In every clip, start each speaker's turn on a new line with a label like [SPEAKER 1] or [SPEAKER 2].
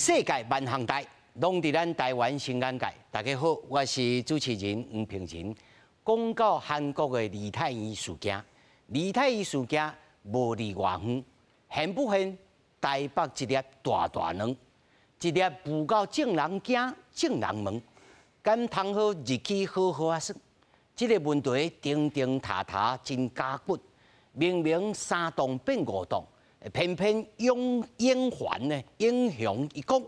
[SPEAKER 1] 世界萬項代，攏佇咱台灣新眼界。大家好，我是主持人黃平仁。講到韓國的梨泰院事件，梨泰院事件無離偌遠，現不現台北一粒大大卵，一粒浮到眾人驚、眾人問，敢通好入去好好仔耍？這個問題釘釘踏踏真夾骨，明明三棟變五棟。偏偏永永環呢，英雄伊講，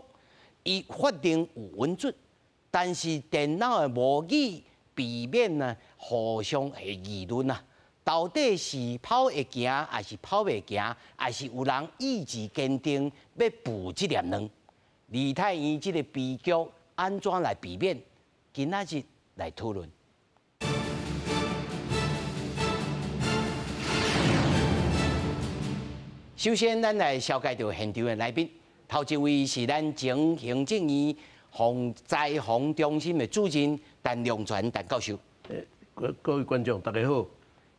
[SPEAKER 1] 伊法定有允准，但是電腦的模擬避免呢互相的議論啊，到底是跑會行，還是跑袂行，還是有人意志堅定欲孵這粒卵？梨泰院這個悲劇按怎來避免？今仔日來討論。首先，咱來紹介著現場的來賓。頭一位是咱前行政院防災防中心的主任陳龍泉陳教授。
[SPEAKER 2] 各位觀眾，大家好。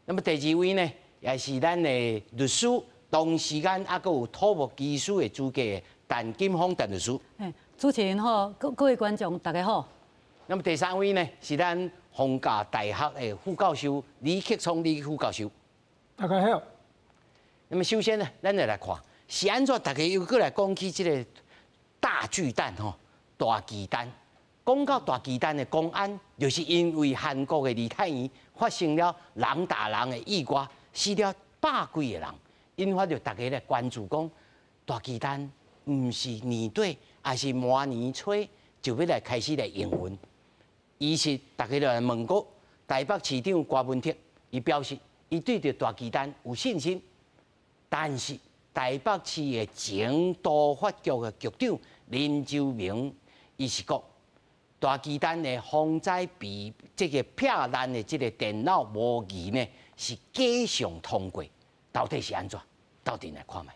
[SPEAKER 1] 那麼第二位呢，也是咱的律師，同時間猶閣有土木技師的資格，陳金峰陳律師。
[SPEAKER 3] 主持人好，各位觀眾大家好。
[SPEAKER 1] 那麼第三位呢，是咱逢甲大學的副教授李克聰李副教授。
[SPEAKER 4] 大家好。
[SPEAKER 1] 那麼首先呢，咱就來看是按怎，大家又閣來講起這個大巨蛋吼，大巨蛋。講到大巨蛋的公安，就是因為韓國的梨泰院發生了人打人的意外，死了百幾个人，引發著大家來關注，講大巨蛋毋是年底，抑是明年初就欲來開始來營運。於是大家就來問過台北市長柯文哲，伊表示伊對著大巨蛋有信心。但是台北市的前都發局的局長林周明，伊是講大巨蛋的防災避這個避難的這個電腦模擬呢，是假象通過，到底是按怎？鬥陣來看覓。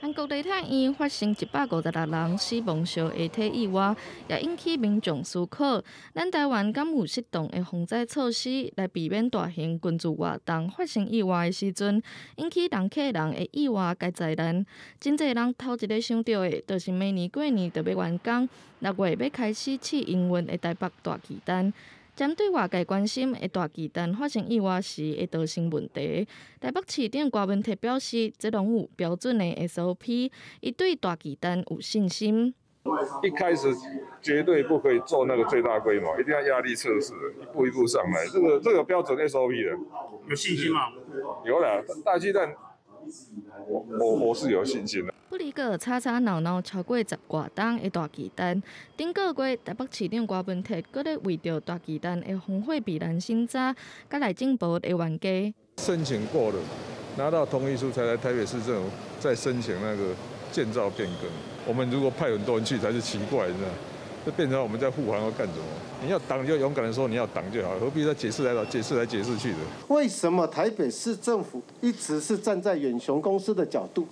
[SPEAKER 5] 韓國梨泰院發生156人死亡燒遺體意外，也引起民眾思考：咱台灣敢有適當的防災措施來避免大型群聚活動發生意外的時陣，引起人客人的意外佮災難？真濟人頭一个想著的，就是明年過年就欲完工，6月欲開始試營運的台北大巨蛋。針對外界關心的大巨蛋發生意外時會造成問題，台北市長柯文哲表示，這攏有標準的 SOP，伊對大巨蛋有信心。
[SPEAKER 6] 一開始絕對不可以做那個最大規模，一定要壓力測試，一步一步上來。這個標準 SOP 的。
[SPEAKER 7] 有信心嗎？
[SPEAKER 6] 有啦，大巨蛋，我是有信心的。
[SPEAKER 5] 不離個吵吵鬧鬧超過十外冬的大巨蛋，頂個月台北市長柯文哲閣咧為著大巨蛋的防火避難審查，佮內政部的冤家。
[SPEAKER 6] 申請過了，拿到同意書才來台北市政府再申請那個建造變更。我們如果派很多人去才是奇怪，你知道？這變成我們在護航要幹什麼？你要擋就勇敢的說你要擋就好，何必再解釋來解釋來解釋去的？
[SPEAKER 8] 為什麼台北市政府一直是站在遠雄公司的角度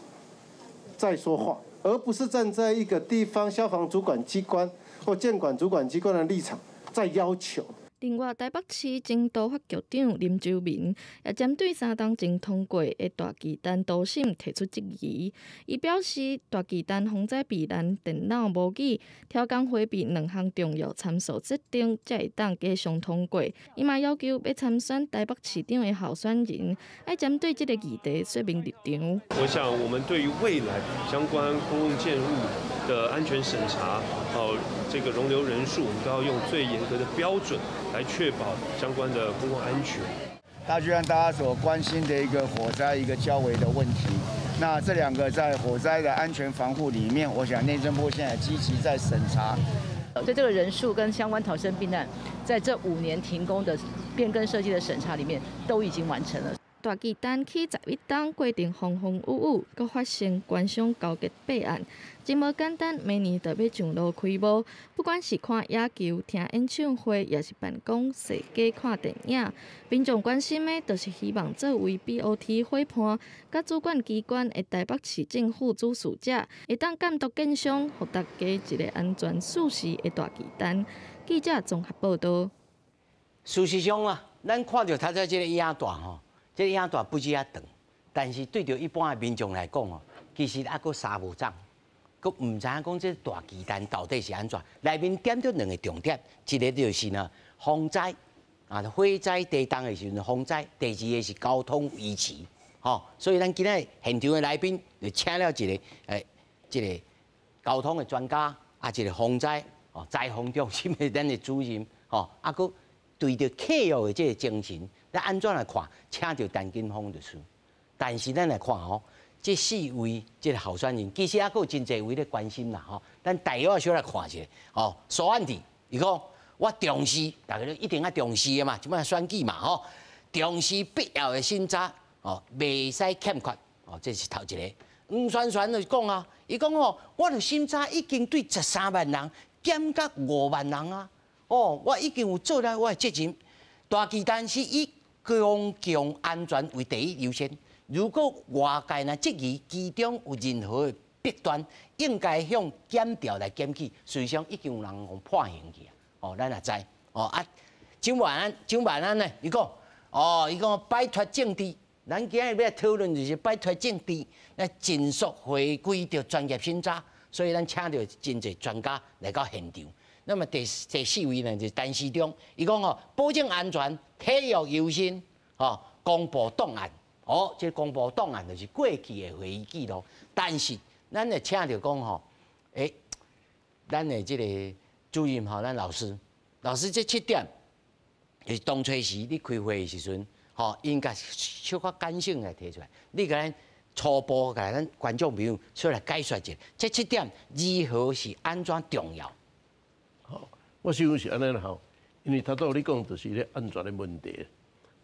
[SPEAKER 8] 在說話，而不是站在一個地方消防主管機關或建管主管機關的立場在要求？
[SPEAKER 5] 另外，台北市前都發局長林周明也針對三冬前通過的大巨蛋都審提出質疑。伊表示，大巨蛋防災避難電腦模擬挑工迴避兩項重要參數設定，才會當加上通過。伊嘛要求欲參選台北市長的候選人，愛針對這個議題說明立場。
[SPEAKER 9] 我想，我們對於未來相關公共建物的安全審查，哦，這個容留人數，我們都要用最嚴格的標準來確保相關的公共安全。
[SPEAKER 10] 大巨蛋大家所關心的一個火災、一個交維的問題，那這兩個在火災的安全防護裡面，我想內政部現在積極在審查。
[SPEAKER 11] 對這個人數跟相關逃生避難，在這5年停工的變更設計的審查裡面，都已經完成了。
[SPEAKER 5] 大巨蛋起11冬過程風風雨雨，閣發生官商勾結弊案，真無簡單。明年就欲上路開幕，不管是看野球、聽演唱會，抑是辦公室家看電影，民眾關心的，就是希望作為 BOT 伙伴，佮主管機關的台北市政府主事者，會當監督建商，予大家一个安全舒適的大巨蛋。記者綜合報道。
[SPEAKER 1] 事實上啊，咱看著頭先這个影帶吼。這個影帶不止遐長，但是對著一般的民眾來講哦，其實猶閣三無長，閣毋知影講這大巨蛋到底是按怎？內面點著兩个重點，一个就是呢風災啊，火災地動的時陣風災；第二个是交通維持，吼。所以咱今仔現場的來賓就請了一个這个交通的專家，啊，一个防災哦，災防中心的咱的主任，吼，啊，閣對著契約的這个精神，咱按怎來看？請著陳金鋒律師，但是咱來看吼。這四位這个候選人，其實猶閣有真濟位咧關心啦吼。咱大約小來看一下，吼，蘇安迪，伊講我重視，大家都一定愛重視的嘛，這擺選舉嘛吼，重視必要的審查，哦，袂使欠缺，哦，這是頭一个。黃萱萱就是講啊，伊講哦，我著審查已經對13萬人減甲5萬人啊，哦，我已經有做了我的責任。大巨蛋是以公共安全為第一優先。如果外界若質疑其中有任何的弊端，應該向檢調來檢舉。事實上已經有人予判刑去啊！哦，咱也知哦啊。蔣萬安，蔣萬安呢？伊講哦，伊講擺脫政治，咱今日欲來討論就是擺脫政治，來盡速回歸著專業審查。所以咱請著真濟專家來到現場。那麼第四位呢，就是陳時中，伊講哦，保證安全，體育優先，哦，公布檔案。哦，這公布檔案就是過去的會議記錄，但是咱會請著講吼，咱的這個主任吼，咱老師，老師這七點，就是當初時你開會的時陣，吼，應該小可感性來提出來，你共咱初步共咱觀眾朋友出來解說一下，這七點如何是按怎重要？
[SPEAKER 2] 好，我想是按呢啦吼，因為頭拄你講就是咧安全的問題，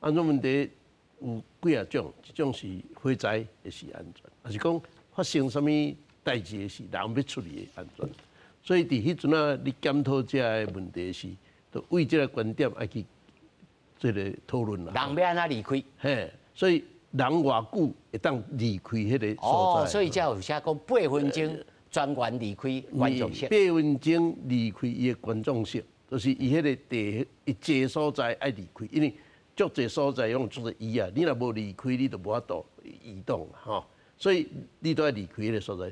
[SPEAKER 2] 安全問題。有幾仔種，一種是火災的時安全，抑是講發生啥物代誌的時，人欲出去的安全。所以佇彼陣仔，你檢討這个問題時，就為這个觀點愛去這个討論啦。
[SPEAKER 1] 人欲按怎離開？
[SPEAKER 2] 嘿，所以人偌久會當離開彼个所在？
[SPEAKER 1] 哦，所以才有寫講8分鐘全員離開觀眾席。
[SPEAKER 2] 八分鐘離開伊的觀眾席，就是伊彼个地伊坐所在愛離開，因為。足濟所在攏足濟椅仔，你若無離開，你就無法度移動吼。所以你都愛離開彼个所在。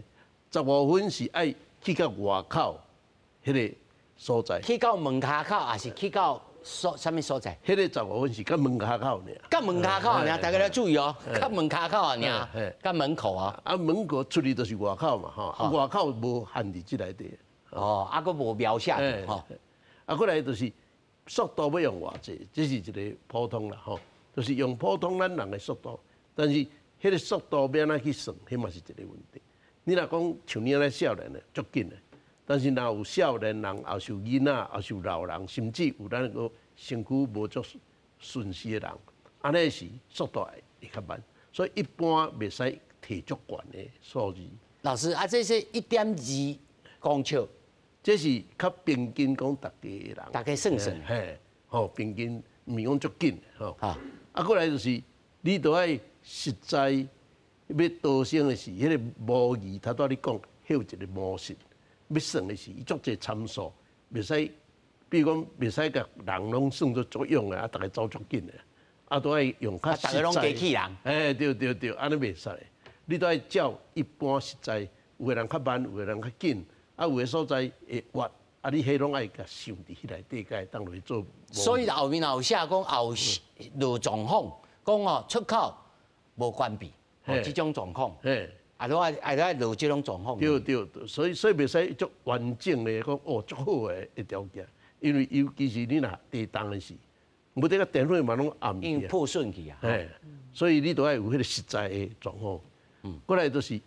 [SPEAKER 2] 15分是愛去到外口彼个所在。
[SPEAKER 1] 去到門跤口，抑是去到所啥物所在？
[SPEAKER 2] 彼个十五分是到門跤口爾。
[SPEAKER 1] 到門跤口爾，大家來注意哦，到門跤口爾，到門口啊。
[SPEAKER 2] 啊，門口出去就是外口嘛，吼。外口無限佇這內底。
[SPEAKER 1] 哦，啊，閣無描寫吼。
[SPEAKER 2] 啊，過來就是。速度欲用偌濟，這是一个普通啦吼，就是用普通咱人的速度，但是彼个速度欲按怎去算，彼嘛是一个問題。你若講像你按呢少年的，足緊的，但是若有少年人，抑是有囡仔，抑是有老人，甚至有咱個身軀無足順勢的人，按呢時速度會較慢，所以一般袂使提足懸的數字。
[SPEAKER 1] 老師啊，這是1.2公尺。
[SPEAKER 2] 這是較平均講，逐家人，
[SPEAKER 1] 逐家算算，
[SPEAKER 2] 嘿，吼，平均毋是講足緊，吼。啊，過來就是，你著愛實在欲逃生的時，彼个模擬，頭拄仔你講，彼有一个模式，欲算的時，伊足濟參數，袂使，比如講袂使共人攏算做足勇的，啊，逐家走足緊的，啊，都愛用較
[SPEAKER 1] 實在。逐家攏機器人。
[SPEAKER 2] 嘿，對對對，按呢袂使，你都愛照一般實在，有的人較慢，有的人較緊。啊，有的所在會歪，啊，你彼攏愛共想佇彼內底，才會當落去做。
[SPEAKER 1] 所以後面也有寫講後落狀況，講哦出口無關閉，這種狀況。
[SPEAKER 2] 嘿，
[SPEAKER 1] 啊，都愛愛愛落這種狀況。
[SPEAKER 2] 對對，所以袂使足完整的講哦，足好的條件，因為尤其是你若地動的時，無得個電火嘛攏暗
[SPEAKER 1] 去啊。破損去啊。
[SPEAKER 2] 嘿，所以你都愛有彼个實在的狀況。嗯，過來就是。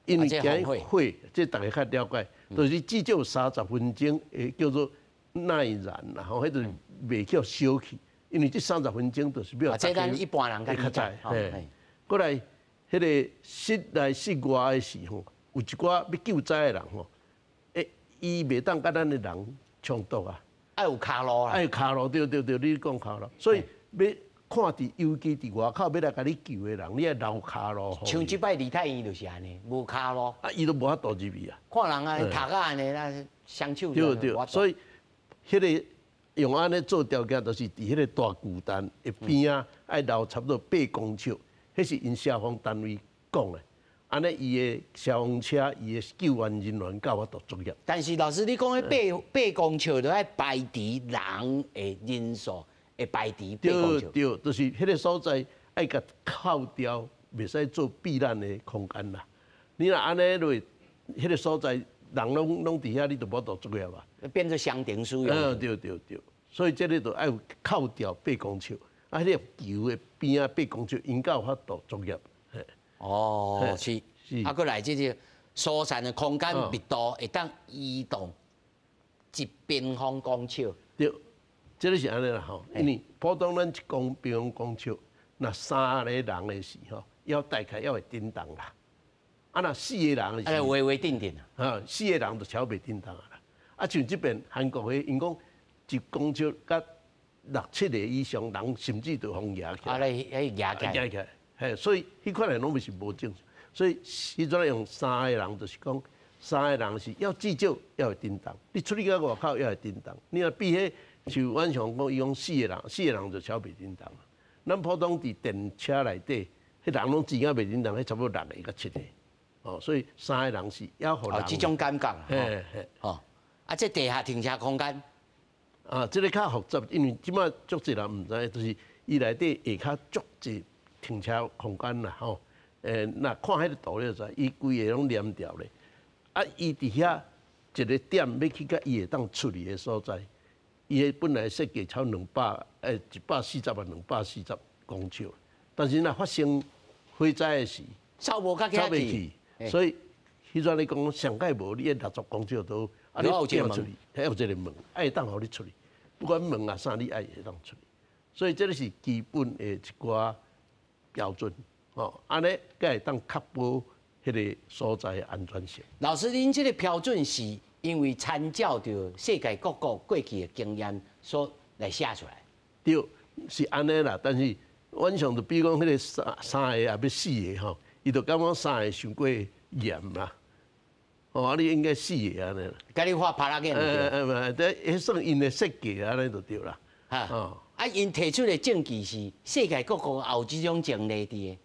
[SPEAKER 2] 因為驚火，這大家較了解，就是至少30分鐘，會叫做耐燃啦，吼，彼就是袂叫燒去。因為這三十分鐘就是欲。
[SPEAKER 1] 這咱一般人較知。
[SPEAKER 2] 嘿，過來，彼个室內室外的時候，有一寡欲救災的人吼，伊袂當佮咱的人衝突啊。
[SPEAKER 1] 愛有跤路啊。
[SPEAKER 2] 愛有跤路，對對對，你講跤路，所以欲看佇尤其佇外口欲來共你救的人，你愛留跤路。
[SPEAKER 1] 像這擺梨泰院就是按呢，無跤路。
[SPEAKER 2] 啊，伊都無法度入去啊。
[SPEAKER 1] 看人啊，讀甲按呢，那雙手
[SPEAKER 2] 對對，所以彼个用按呢做條件，就是佇彼个大巨蛋的邊仔，愛留差不多8公尺，彼是𪜶消防單位講的。按呢伊的消防車、伊的救援人員才有法度作業。
[SPEAKER 1] 但是老師，你講彼8公尺就愛排除人的人數，會排除八公尺。
[SPEAKER 2] 對對，就是彼个所在愛共扣掉，袂使做避難的空間啦。你若按呢落，彼个所在人攏攏佇遐，你就無法度作業啊。
[SPEAKER 1] 變做商場使用。
[SPEAKER 2] 嗯，對對對，所以這个就愛有扣掉八公尺，啊，彼个球的邊仔八公尺，𪜶才有法度作業。
[SPEAKER 1] 哦，是，啊，閣來這個疏散的空間密度會當移動1平方公尺。
[SPEAKER 2] 對，這个是按呢啦吼，因為普通咱1平方公尺，若三个人的時吼，要大概猶會振動啦。啊，若四個人的時，
[SPEAKER 1] 啊，微微振振
[SPEAKER 2] 啊。四個人就超袂振動啊啦。啊，像這邊韓國的，𪜶講1公尺佮六七个以上人，甚至就予夯起來。
[SPEAKER 1] 啊，咧，彼夯起來。
[SPEAKER 2] 夯起來。嘿，所以彼款的攏毋是無正常，所以彼陣用三个人，就是講三个人是猶至少猶會振動。你出去到外口猶會振動。你若比彼像阮上講，伊講四个人，四个人就超袂振動。咱普通佇電車內底，彼人攏知影袂振動，彼差不多六个佮七个。哦，所以三个人是猶予人。
[SPEAKER 1] 哦，這種感覺。嘿嘿。哦，啊，這地下停車空間。
[SPEAKER 2] 啊，這个較複雜，因為這擺足濟人毋知，就是伊內底下跤足濟停車空間啦，吼，若看彼个圖你就知，伊規个攏連著咧。啊，伊佇遐一个點欲去共伊會當出去的所在，伊的本來設計超140啊，240公尺，但是若發生火災的時，
[SPEAKER 1] 走無較
[SPEAKER 2] 走袂去，所以彼陣你講上蓋無，你60公尺都，啊，你變出去，遐有一个門，愛會當予你出去，不管門啊啥，你愛會當出去。所以這个是基本的一寡標準，吼，按呢才會當確保彼个所在的安全性。
[SPEAKER 1] 老師，恁這个標準是因為參照著世界各國過去的經驗所來寫出來？
[SPEAKER 2] 對，是按呢啦。但是阮上就比如講彼个三個抑欲四个吼，伊就感覺三個傷過嚴啦。哦，啊，你應該四個按呢啦。
[SPEAKER 1] 共你畫拍仔鏡。
[SPEAKER 2] 這彼算𪜶的設計按呢就對啦。
[SPEAKER 1] 哈。啊，𪜶提出的證據是世界各國也有這種前例佇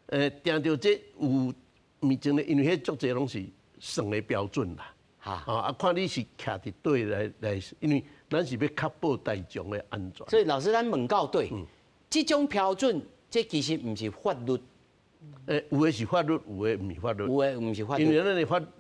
[SPEAKER 1] 的。
[SPEAKER 2] 定著這有毋前例，因為彼足濟攏是算的標準啦。哈。啊，看你是徛佇佗來來，因為咱是欲確保大眾的安全。
[SPEAKER 1] 所以老師，咱問到底，這種標準，這其實毋是法律。
[SPEAKER 2] 有的是法律，有的毋是法律。
[SPEAKER 1] 有的毋是法律。
[SPEAKER 2] 因為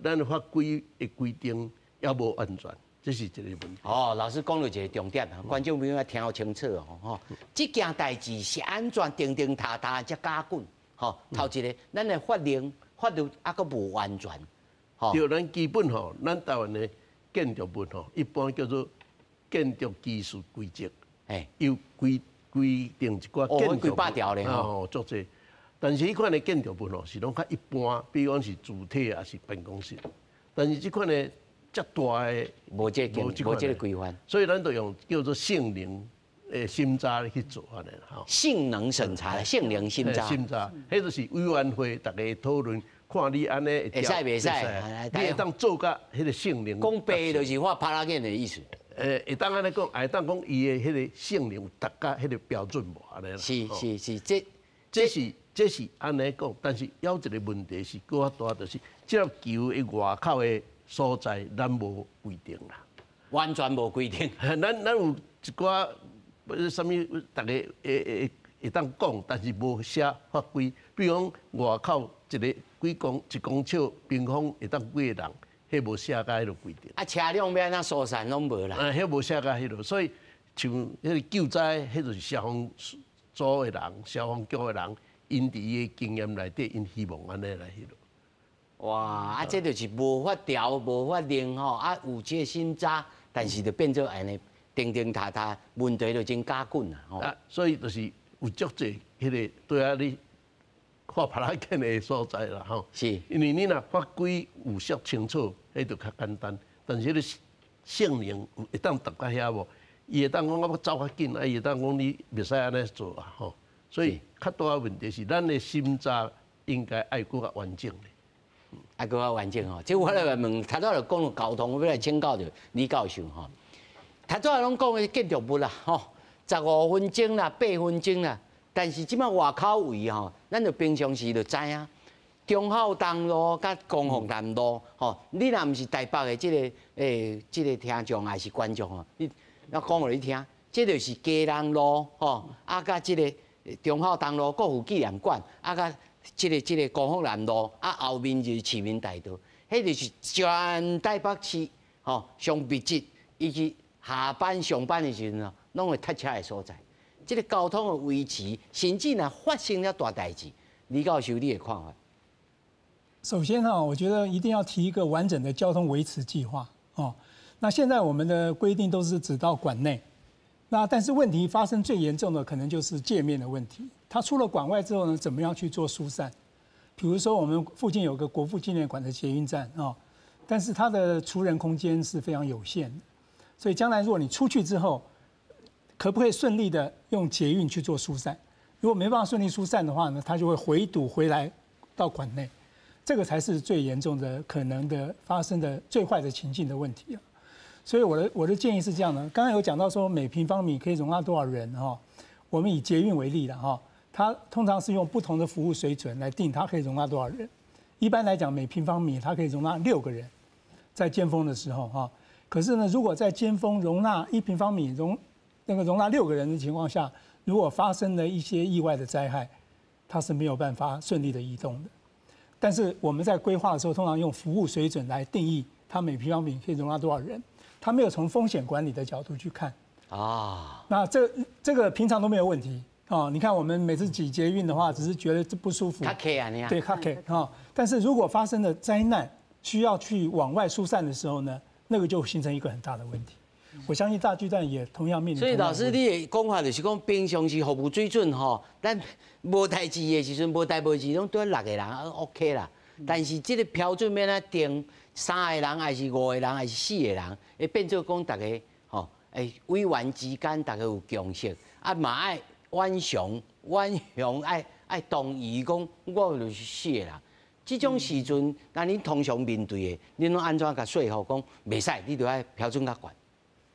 [SPEAKER 2] 咱的法規的規定猶無完全。這是一個問題。
[SPEAKER 1] 哦，老師講著一個重點，觀眾朋友要聽清楚哦，吼，這件代誌是按怎叮叮踏踏才加緊？吼，頭一個，咱的法令法律猶閣無完全。
[SPEAKER 2] 吼，對，咱基本吼，咱台灣的建築物吼，一般叫做建築技術規則，有規規定一寡建築
[SPEAKER 1] 物幾百條咧，
[SPEAKER 2] 吼，足濟。但是彼款的建築物吼，是攏較一般，比如講是住宅抑是辦公室，但是這款的。遮大的
[SPEAKER 1] 無這個無這個規範，
[SPEAKER 2] 所以咱就用叫做性能的審查去做按呢吼。
[SPEAKER 1] 性能審查，性能審查。
[SPEAKER 2] 審查，彼就是委員會逐家討論，看你按呢
[SPEAKER 1] 會使袂使，
[SPEAKER 2] 你會當做甲彼个性能。
[SPEAKER 1] 講白就是畫拍仔鏡的意思。
[SPEAKER 2] 會當按呢講，會當講伊的彼个性能有達到彼个標準無按呢啦。
[SPEAKER 1] 是是是，這
[SPEAKER 2] 這是按呢講，但是猶有一个問題是閣較大，就是這粒球的外口的所在，咱無規定啦，
[SPEAKER 1] 完全無規定。
[SPEAKER 2] 咱有一寡啥物，逐家會會會當講，但是無寫法規。比如講外口一个幾公1公尺平方會當幾个人，彼無寫共彼落規定。
[SPEAKER 1] 啊，車輛欲按怎疏散攏無啦。
[SPEAKER 2] 啊，彼無寫共彼落，所以像彼个救災，彼就是消防組的人、消防局的人，𪜶佇伊的經驗內底，𪜶希望按呢來彼落。
[SPEAKER 1] 哇！啊，這就是無法條、無法令吼，啊，有這個審查，但是就變做按呢叮叮踏踏，問題就真加緊啦吼。
[SPEAKER 2] 啊，所以就是有足濟彼个對啊，你看拍仔鏡的所在啦吼。
[SPEAKER 1] 是。
[SPEAKER 2] 因為你若法規有寫清楚，彼就較簡單。但是彼个性能有會當達到遐無？伊會當講我欲走較緊，啊，伊會當講你袂使按呢做啊吼。所以較大的問題是，咱的審查應該愛閣較完整。
[SPEAKER 1] 愛閣較完整吼，這我來問，頭拄仔就講到交通，我欲來請教著李教授吼。頭拄仔攏講的建築物啦，吼，15分鐘啦，8分鐘啦，但是這擺外口位吼，咱就平常時就知影，忠孝東路佮光復南路，吼，你若毋是台北的這個聽眾還是觀眾吼，你我講予你聽，這就是基隆路，吼，啊，佮這個忠孝東路國父紀念館，啊，佮這個光復南路，啊，後面就是市民大道，彼就是全台北市吼上密集以及下班上班的時陣哦，攏會塞車的所在。這個交通的維持，甚至若發生了大代誌，李教授你的看法？
[SPEAKER 4] 首先哈，我覺得一定要提一個完整的交通維持計劃哦。那現在我們的規定都是只到館內，那但是問題發生最嚴重的可能就是界面的問題。它出了館外之後呢，怎麼樣去做疏散？比如說我們附近有個國父紀念館的捷運站啊，但是它的儲人空間是非常有限的，所以將來如果你出去之後，可不可以順利的用捷運去做疏散？如果沒辦法順利疏散的話呢，它就會回堵回來到館內，這個才是最嚴重的可能的發生的最壞的情境的問題啊。所以我的建議是這樣的，剛剛有講到說每平方米可以容納多少人哈？我們以捷運為例了哈，它通常是用不同的服務水準來定它可以容納多少人。一般來講，每平方米它可以容納6個人，在尖峰的時候哈。可是呢，如果在尖峰容納1平方米容納6個人的情況下，如果發生了一些意外的災害，它是沒有辦法順利的移動的。但是我們在規劃的時候，通常用服務水準來定義它每平方米可以容納多少人，它沒有從風險管理的角度去看。那這個平常都沒有問題哦。你看我們每次擠捷運的話，只是覺得這不舒服。
[SPEAKER 1] 較客啊，你
[SPEAKER 4] 對，較客啊。但是如果發生了災難，需要去往外疏散的時候呢，那個就形成一個很大的問題。我相信大巨蛋也同樣面臨。
[SPEAKER 1] 所以老師，你的講法就是講，平常時服務水準吼，咱無代誌的時陣，無代無誌，攏對六個人 OK 啦。但是這個標準欲按怎定，三個人還是五個人還是四個人，會變做講逐家吼，委員之間逐家有共識，啊嘛愛遠雄愛同意講，我就是四個人。這種時陣，那恁通常面對的，恁攏按怎共說服講袂使，你著愛標準較懸。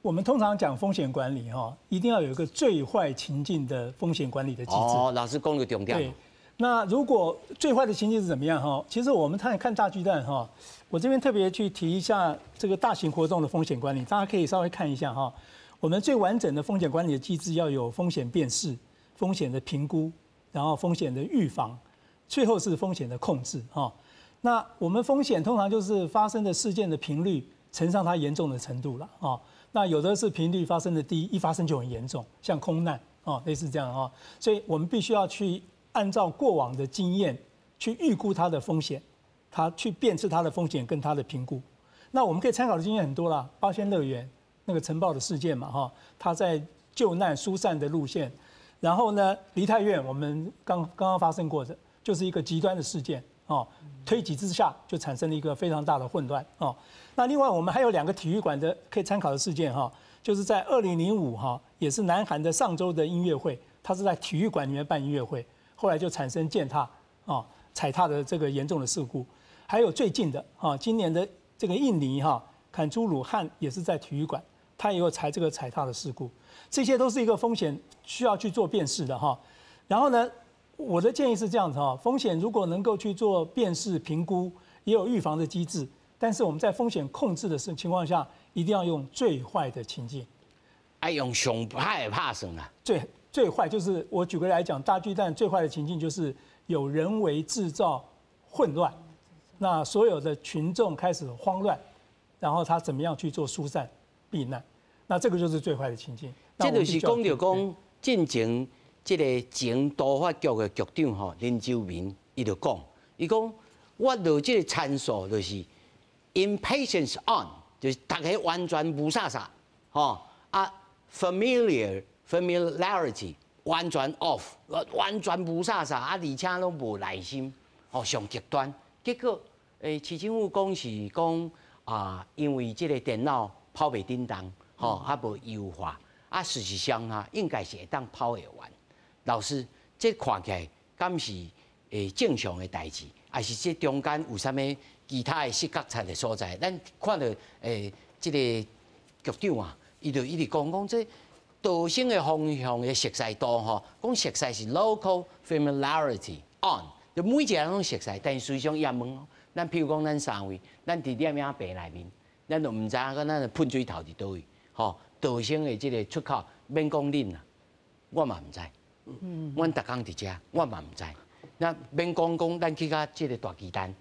[SPEAKER 4] 我們通常講風險管理，哈，一定要有一個最壞情境的風險管理的機制。
[SPEAKER 1] 哦，老師講的重點。
[SPEAKER 4] 對，那如果最壞的情境是怎麼樣？哈，其實我們看看大巨蛋，哈，我這邊特別去提一下這個大型活動的風險管理，大家可以稍微看一下哈。我們最完整的風險管理的機制要有風險辨識、風險的評估，然後風險的預防，最後是風險的控制，哈。那我們風險通常就是發生的事件的頻率乘上它嚴重的程度了，啊。那有的是頻率發生的低，一發生就很嚴重，像空難哦，類似這樣啊，所以我們必須要去按照過往的經驗去預估它的風險，它去辨識它的風險跟它的評估。那我們可以參考的經驗很多啦，八仙樂園那個塵爆的事件嘛，哈，它在救難疏散的路線，然後呢，梨泰院我們剛剛剛發生過的，就是一個極端的事件哦，推擠之下就產生了一個非常大的混亂哦。那另外我們還有兩個體育館的可以參考的事件哈，就是在2005哈，也是南韓的上周的音樂會，它是在體育館裡面辦音樂會，後來就產生踐踏啊踩踏的這個嚴重的事故。還有最近的哈，今年的這個印尼哈坎朱魯漢也是在體育館，它也有踩這個踩踏的事故，這些都是一個風險需要去做辨識的哈。然後呢，我的建議是這樣子哈，風險如果能夠去做辨識評估，也有預防的機制。但是我們在風險控制的情況下，一定要用最壞的情境，
[SPEAKER 1] 愛用上歹的拍算啊。
[SPEAKER 4] 最壞就是我舉個例來講，大巨蛋最壞的情境就是有人為製造混亂，那所有的群眾開始慌亂，然後他怎麼樣去做疏散避難？那這個就是最壞的情境。
[SPEAKER 1] 這就是講著講進前這個前都發局的局長吼林周明，伊就講，伊講我落這個參數就是。Impatience on，就是逐家完全霧煞煞，吼啊，familiarity 完全 off，完全霧煞煞啊，而且攏無耐心，吼上極端。結果，市政府講是講啊，因為這個電腦跑袂振動，吼，還無優化，啊，事實上啊，應該是會當跑會完。老師，這看起來敢是正常的代誌，還是這中間有啥物其他的失覺察的所在？咱看著這個局長啊，伊就一直講講這逃生的方向的熟悉度吼，講熟悉是 local familiarity on，就每一个人攏熟似，但是實際上伊也問哦，咱譬如講咱三位，咱佇攝影棚內面，咱就毋知影講咱噴水頭佇佗位，吼，逃生的這個出口，免講恁啦，我嘛毋知。阮逐工佇遮，我嘛毋知。那免講講，咱去到這個大巨蛋，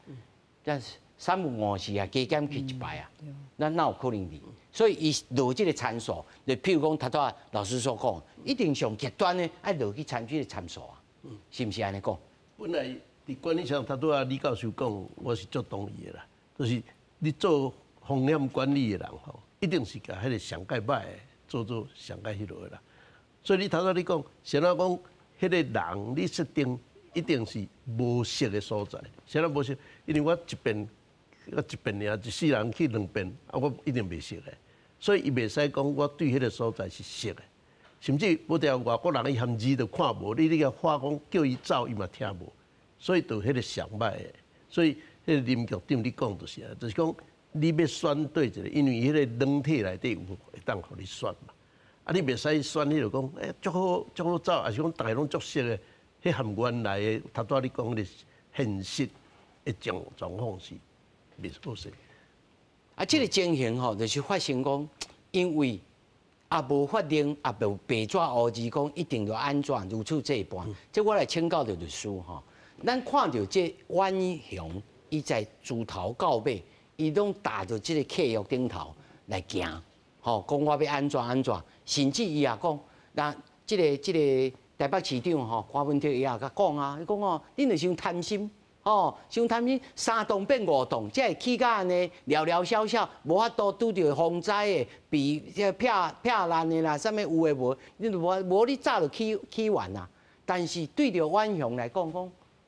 [SPEAKER 1] 咱三不五時啊，加減去一擺啊，咱哪有可能佇？所以伊落這個參數，就譬如講，頭拄仔老師所講，一定上極端的愛落去參這個參數啊，是毋是按呢講？
[SPEAKER 2] 本來佇管理上，頭拄仔李教授講，我是足同意的啦。就是你做風險管理的人吼，一定是共彼個上蓋歹的做做上蓋彼落的啦。所以你頭拄你講，先怎講，彼個人你設定一定是無熟的所在，啥物無熟？因為我一遍我一遍爾，一世人去兩遍，啊，我一定袂熟的。所以伊袂使講我對彼個所在是熟的，甚至無條外國人伊含字都看無，你共話講叫伊走，伊嘛聽無。所以就彼個上歹的。所以彼個林局長你講就是啊，就是講你欲選對一個，因為彼個軟體內底有會當予你選嘛。啊，你袂使選彼個講，欸，足好足好走，抑是講逐个攏足熟的，彼含原來的頭拄仔你講的現實的狀狀況是袂好勢。
[SPEAKER 1] 啊，這個情形吼，就是發生講，因為也無法令，也無白紙烏字講一定要按怎如此這般。這我來請教著律師吼，咱看著這遠雄，伊在自頭到尾，伊攏踏著這個契約頂頭來行，吼，講我欲按怎按怎，甚至伊也講，那這個台北市長吼，柯文哲伊也共講啊，伊講哦，恁著傷貪心。哦，傷貪心，三棟變五棟，才會起甲按呢寥寥少少，無法度拄著風災的，被這劈劈爛的啦，啥物有的無，你無無你早就起起完啊。但是對著遠雄來講，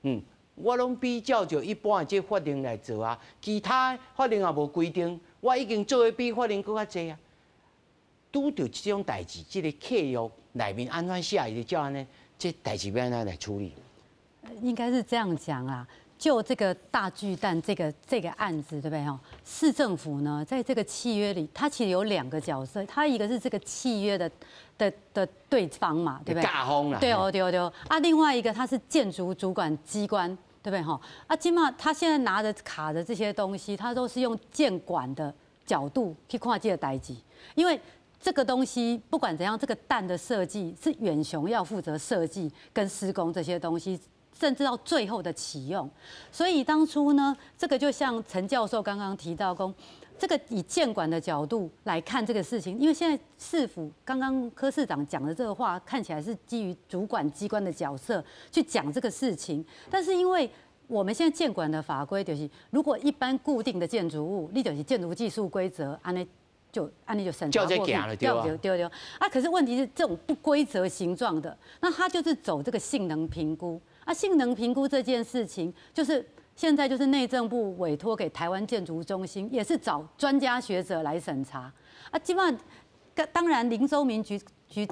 [SPEAKER 1] 講，我攏比照著一般的這法令來做啊，其他法令也無規定，我已經做的比法令閣較濟啊。拄著這種代誌，這個契約內面按怎寫，伊就照按呢，這代誌欲按怎來處理？
[SPEAKER 3] 應該是這樣講啊。就這個大巨蛋這個案子，對不對哈？市政府呢，在這個契約裡，它其實有兩個角色，它一個是這個契約的對方嘛，對不對？
[SPEAKER 1] 甲方啦。
[SPEAKER 3] 對哦，對哦，對哦。啊，另外一個它是建築主管機關，對不對哈？啊，起碼他現在拿着卡的這些東西，他都是用建管的角度去看這個代誌，因為這個東西不管怎樣，這個蛋的設計是遠雄要負責設計跟施工這些東西。甚至到最後的啟用，所以當初呢，這個就像陳教授剛剛提到，講這個以建管的角度來看這個事情，因為現在市府剛剛柯市長講的這個話，看起來是基於主管機關的角色去講這個事情，但是因為我們現在建管的法規就是，如果一般固定的建築物，你就是建築技術規則，按呢就按呢就審查過去，對對對對。啊，可是問題是這種不規則形狀的，那它就是走這個性能評估。啊，性能評估這件事情，就是現在就是內政部委託給台灣建築中心，也是找專家學者來審查。啊，基本上，當然林周明局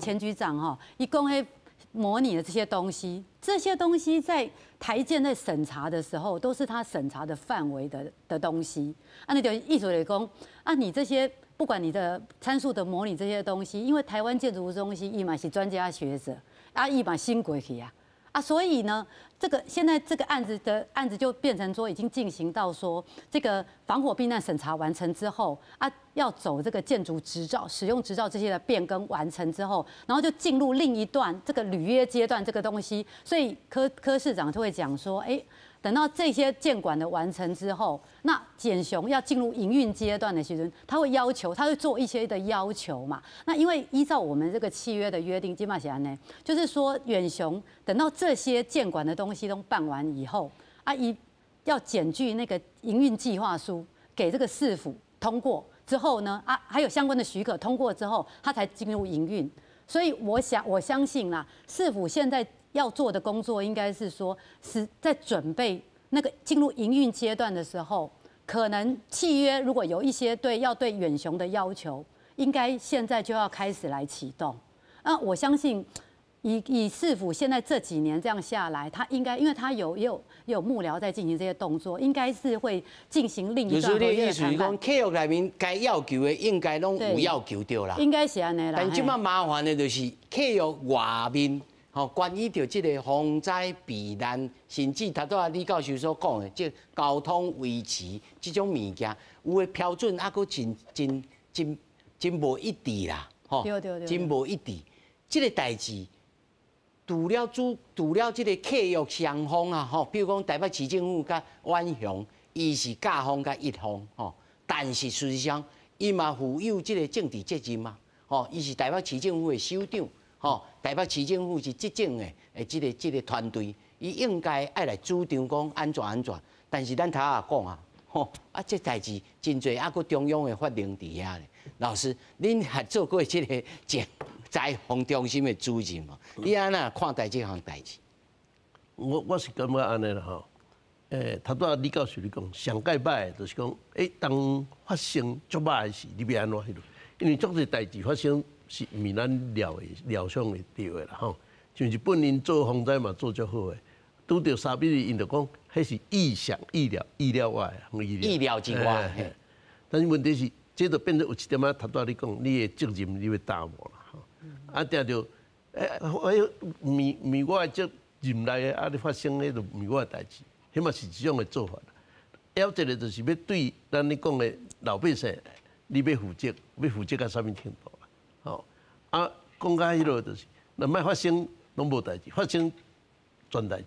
[SPEAKER 3] 前局長哈，伊講彼模擬的這些東西，這些東西在台建在審查的時候，都是他審查的範圍的東西。啊，那就意思來講，啊，你這些不管你的參數的模擬這些東西，因為台灣建築中心伊嘛是專家學者，啊，伊嘛審過去啊。啊，所以呢，這個現在這個案子就變成說，已經進行到說，這個防火避難審查完成之後，啊，要走這個建築執照、使用執照這些的變更完成之後，然後就進入另一段這個履約階段這個東西。所以柯市長就會講說，哎，等到這些建管的完成之後，那遠雄要進入營運階段的時陣，他會要求，他會做一些的要求嘛。那因為依照我們這個契約的約定，這馬是按呢，就是說遠雄等到這些建管的東西都辦完以後，啊，伊要檢具那個營運計劃書給這個市府通過之後呢，啊，還有相關的許可通過之後，他才進入營運。所以我想，我相信啦，市府現在要做的工作應該是說，是在準備那個進入營運階段的時候，可能契約如果有一些對要對遠雄的要求，應該現在就要開始來啟動。那我相信以市府現在這幾年這樣下來，他應該，因為他有也有也有幕僚在進行這些動作，應該是會進行另一段合約
[SPEAKER 1] 就是你意思是講，契約內面該要求的應該攏有要求著啦。
[SPEAKER 3] 應該是按呢啦。
[SPEAKER 1] 但這馬麻煩的就是契約外面。吼，關於著這个防災避難，甚至頭拄仔李教授所講的，這交通維持這種物件，有的標準猶閣真真真真無一致啦，吼，真無一致。這个代誌，除了這个契約雙方啊，吼，比如講台北市政府佮遠雄，伊是甲方佮乙方，吼，但是事實上，伊嘛負有這个政治責任啊，吼，伊是台北市政府的首長。吼，台北市政府是執政的，這个團隊，伊應該愛來主張講按怎按怎，但是咱頭仔講啊，吼，啊，這代誌真濟，猶閣中央的法令佇遐咧。老師，恁還做過這个災防中心的主任無？你按怎看待這項代誌？
[SPEAKER 2] 我是感覺按呢啦吼，頭拄仔李教授你講，上蓋歹的就是講，當發生足歹的事，你欲按怎彼落？因為足濟代誌發生，是毋是咱料的料想會著的啦吼？像日本𪜶做防災嘛做足好的，拄著三一一𪜶就講，彼是意想意料意料外，
[SPEAKER 1] 意料之外。
[SPEAKER 2] 但是問題是，這就變做有一點仔頭拄仔你講，你的責任你欲擔無啦吼？啊，定著，毋是我的責任內的，啊，你發生彼就毋是我的代誌，彼嘛是一種的做法。還有一个就是欲對咱咧講的老百姓，你欲負責，欲負責到啥物程度？吼啊，講到彼落就是，若莫發生攏無代誌，發生全代誌，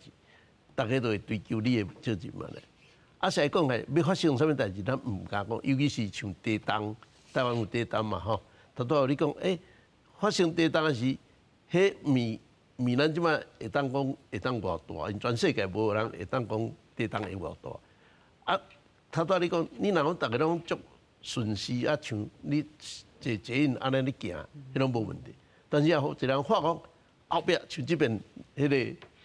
[SPEAKER 2] 逐家都會追究你的責任嘛咧。啊，實在講來，欲發生啥物代誌，咱毋敢講，尤其是像地動，台灣有地動嘛吼。頭拄仔你講，發生地動時，彼毋是咱這擺會當講會當偌大，因全世界無人會當講地動會偌大。啊，頭拄仔你講，你若講逐家攏足順勢啊，像你坐捷運按呢咧行，彼攏無問題。但是啊，一人發講後壁像這邊彼个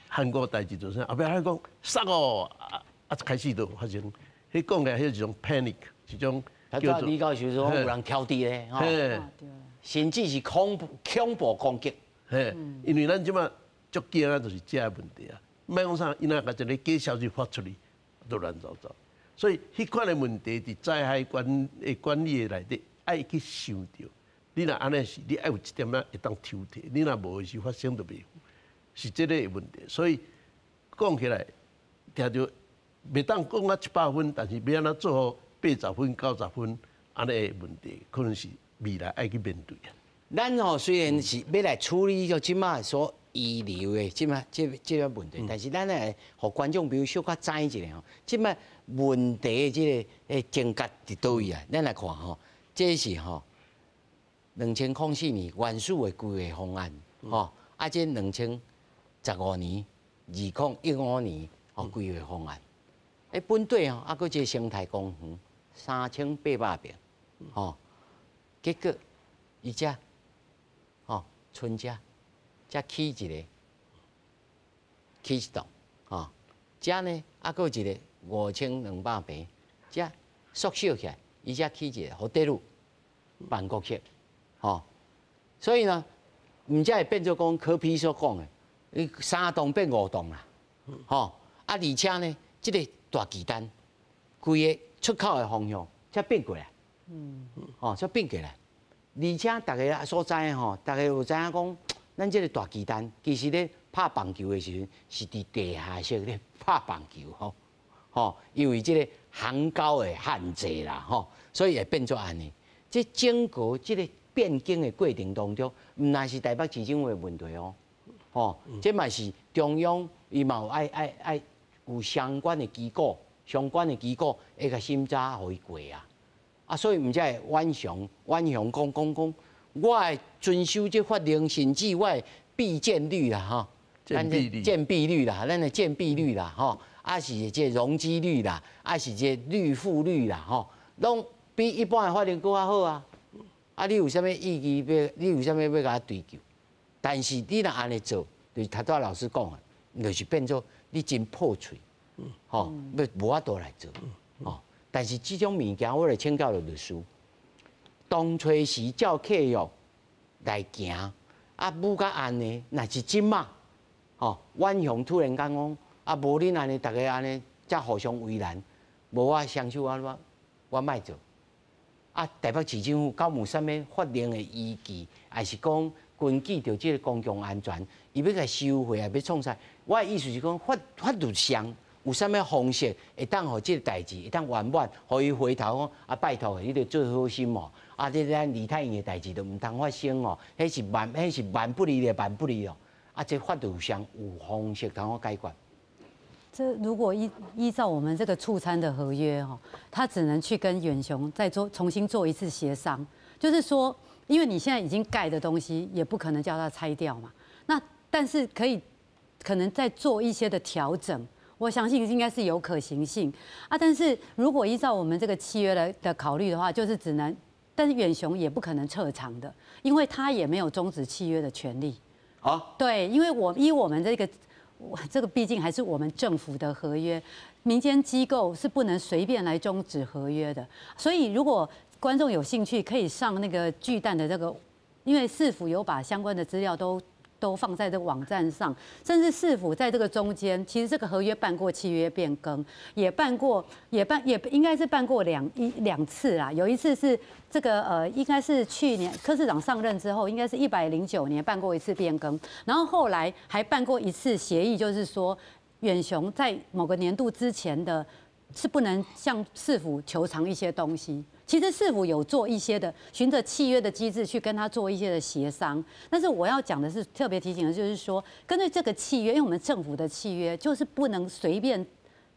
[SPEAKER 2] 韓國代誌就啥，後壁彼講殺哦，啊開始就發生，彼講起來彼一種 panic，一種
[SPEAKER 1] 叫做李教授說有人挑剔咧，吼，甚至是恐怖攻擊。
[SPEAKER 2] 嘿，因為咱這擺足驚啊，就是這个問題啊。莫講啥，伊若共一个假消息發出去，就亂糟糟。所以，彼款的問題佇災害管理的內底，愛去想著。你若按呢是，你愛有一點仔會當抽提，你若無的時發生就袂赴，是這个問題。所以講起來，定著袂當講啊100分，但是欲按怎做好80分、90分，按呢的問題，可能是未來愛去面對啊。
[SPEAKER 1] 咱吼雖然是欲來處理著這擺所遺留的這擺這個問題，但是咱來予觀眾朋友小可知一下吼，這擺問題的這个症結佇佗位啊？咱來看吼，這是吼2004年原始的規劃方案，吼，啊，這2015年、2015年吼規劃方案，本底吼猶閣一个生態公園3800坪，吼，結果伊遮吼賰遮才起一个，起一棟，吼，遮呢猶閣有一個5200坪，遮縮小起來，伊才起一個ホテル辦公室，吼，所以呢，毋才會變做講柯 P 所講的，你三棟變五棟啦，吼，啊，而且呢，這個大巨蛋，規个出口的方向才變過來，吼，才變過來，而且逐家所知吼，逐家有知影講，咱這个大巨蛋其實咧拍棒球的時陣是佇地下室咧拍棒球吼，吼，因為這个航高的限制啦，吼，所以會變做按呢。這整個這个變更的過程當中，毋但是台北市政府的問題哦，吼，這嘛是中央伊嘛有愛有相關的機構，相關的機構會共審查予伊過啊。啊，所以毋才會遠雄遠雄講，我會遵守這法令，甚至我的避建率啦，吼，
[SPEAKER 2] 建蔽率，
[SPEAKER 1] 建蔽率啦，咱的建蔽率啦，吼，啊是這容積率啦，啊是這綠覆率啦，吼，攏比一般的法令閣較好啊。啊，你有啥物意見欲？你有啥物欲共我追究？但是你若按呢做，就是頭拄仔老師講的，就是變做你真破喙，吼，欲無法度來做，吼。但是這種物件，我來請教律師，當初時照契約來行，啊，舞甲按呢，若是這馬，吼，遠雄突然間講，啊，無恁按呢，逐家按呢，才互相為難，無我雙手我莫做。啊，台北市政府敢有啥物法令的依據，還是講根據著這個公共安全，伊欲共收回啊，欲創啥？我的意思是講法律上有啥物方式會當予這個代誌會當圓滿，予伊回頭講啊，拜託你著做好心哦，啊，這咱梨泰院的代誌就毋通發生哦，彼是萬不利的，萬不利哦。啊，這法律上有方式通好解決。
[SPEAKER 3] 這如果依照我們這個促參的合約哈，他只能去跟遠雄再做重新做一次協商，就是說，因為你現在已經蓋的東西，也不可能叫他拆掉嘛。那但是可以可能再做一些的調整，我相信應該是有可行性啊。但是如果依照我們這個契約來的考慮的話，就是只能，但是遠雄也不可能撤場的，因為他也沒有終止契約的權利。
[SPEAKER 1] 啊？
[SPEAKER 3] 對，因為我依我們這個。這個畢竟還是我們政府的合約，民間機構是不能隨便來終止合約的。所以，如果觀眾有興趣，可以上那個巨蛋的這個，因為市府有把相關的資料都放在這個網站上，甚至市府在這個中間，其實這個合約辦過契約變更，也辦過，也辦也應該是辦過兩次啦。有一次是這個應該是去年柯市長上任之後，應該是109年辦過一次變更，然後後來還辦過一次協議，就是說遠雄在某個年度之前的是不能向市府求償一些東西。其實市府有做一些的，循着契約的機制去跟他做一些的協商。但是我要講的是，特別提醒的就是說，根據這個契約，因為我們政府的契約就是不能隨便，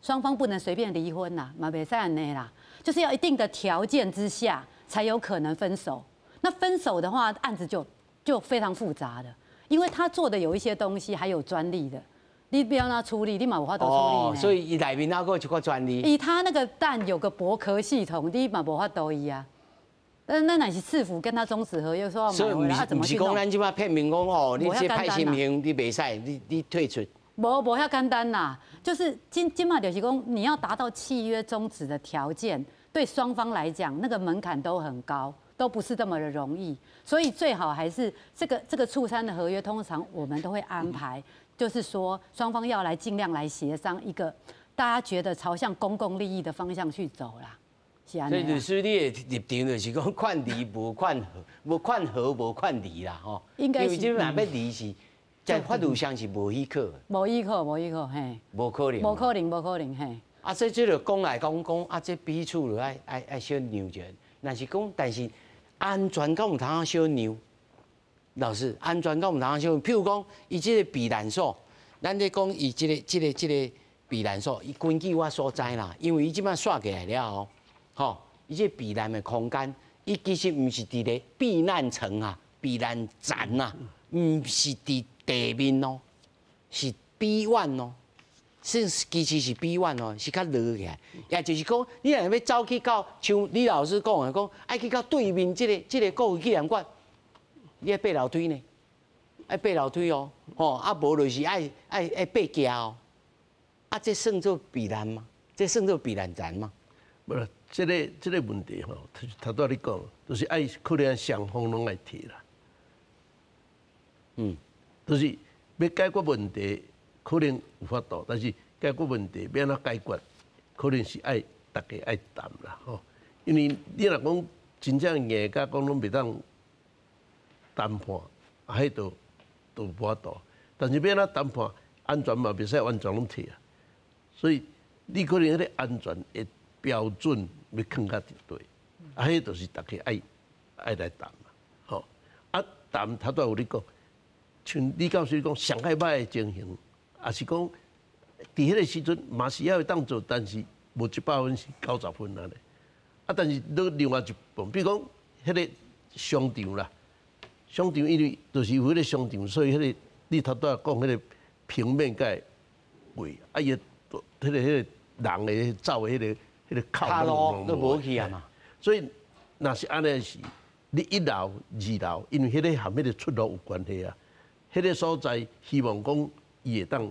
[SPEAKER 3] 雙方不能隨便離婚吶，嘛袂使按呢啦，就是要一定的條件之下才有可能分手。那分手的話，案子就非常複雜的，因為他做的有一些東西還有專利的。你欲按怎處理，你嘛無法度處理。
[SPEAKER 1] 哦，所以伊內面還閣有一個專利。
[SPEAKER 3] 以他那個蛋有個薄殼系統，你嘛無法度伊啊。但那乃是市府跟他終止合約，說要買回來，啊怎麼
[SPEAKER 1] 去弄？毋是講咱這擺片面講哦，你這歹心形，你袂使，你退出。
[SPEAKER 3] 無遐簡單啦，就是這擺就是講，你要達到契約終止的條件，對雙方來講，那個門檻都很高，都不是這麼的容易。所以最好還是這個促參的合約，通常我們都會安排。就是說，雙方要來盡量來協商一個大家覺得朝向公共利益的方向去走啦。
[SPEAKER 1] 所以律師，你的立場就是講勸離無勸和，無勸和無勸離啦，吼。
[SPEAKER 3] 應該是。
[SPEAKER 1] 因為這若欲離是，在法律上是無許可。
[SPEAKER 3] 無許可，無許可，嘿。
[SPEAKER 1] 無可能。
[SPEAKER 3] 無可能，無可能，嘿。
[SPEAKER 1] 啊，這就講來講講，啊，這彼此就愛小讓者。若是講，但是安全敢有通小讓？老師，安全敢有通小讓？譬如講，伊這個避難所，咱咧講伊這個避難所，伊根據我所知啦，因為伊這擺煞起來了後，吼，伊這避難的空間，伊其實毋是佇咧避難層啊、避難層啊，毋是佇地面哦，是 B1 哦，是其實是 B1 哦，是較落起來，也就是講，你若欲走去到像李老師講的，講愛去到對面這個國父紀念館。你愛爬樓梯呢？愛爬樓梯哦，吼啊無就是愛爬橋哦。啊，這算做避難嗎？這算做避難層嗎？
[SPEAKER 2] 無啦，這個問題吼，頭拄仔你講，就是愛可能雙方攏愛提啦。就是欲解決問題，可能有法度，但是解決問題欲按怎解決，可能是愛大家愛談啦，吼。因為你若講真正硬共講攏袂當談判，啊，彼就無法度。但是欲按怎談判，安全嘛袂使完全攏退啊。所以你可能彼個安全的標準欲囥較佇佗，啊，彼就是大家愛來談嘛，吼。啊，談頭拄有咧講，像李教授講上較䆀的情形，也是講佇彼個時陣嘛是猶會當做，但是無100分是90分按呢。啊，但是佇另外一部分，比如講彼個商場啦，商場因為就是有彼個商場，所以彼個你頭拄仔講彼個平面佮位，啊伊個彼個人的走的彼個口
[SPEAKER 1] 路都無去啊嘛。
[SPEAKER 2] 所以若是按呢是，你一樓、二樓，因為彼個和彼個出路有關係啊。彼個所在希望講伊會當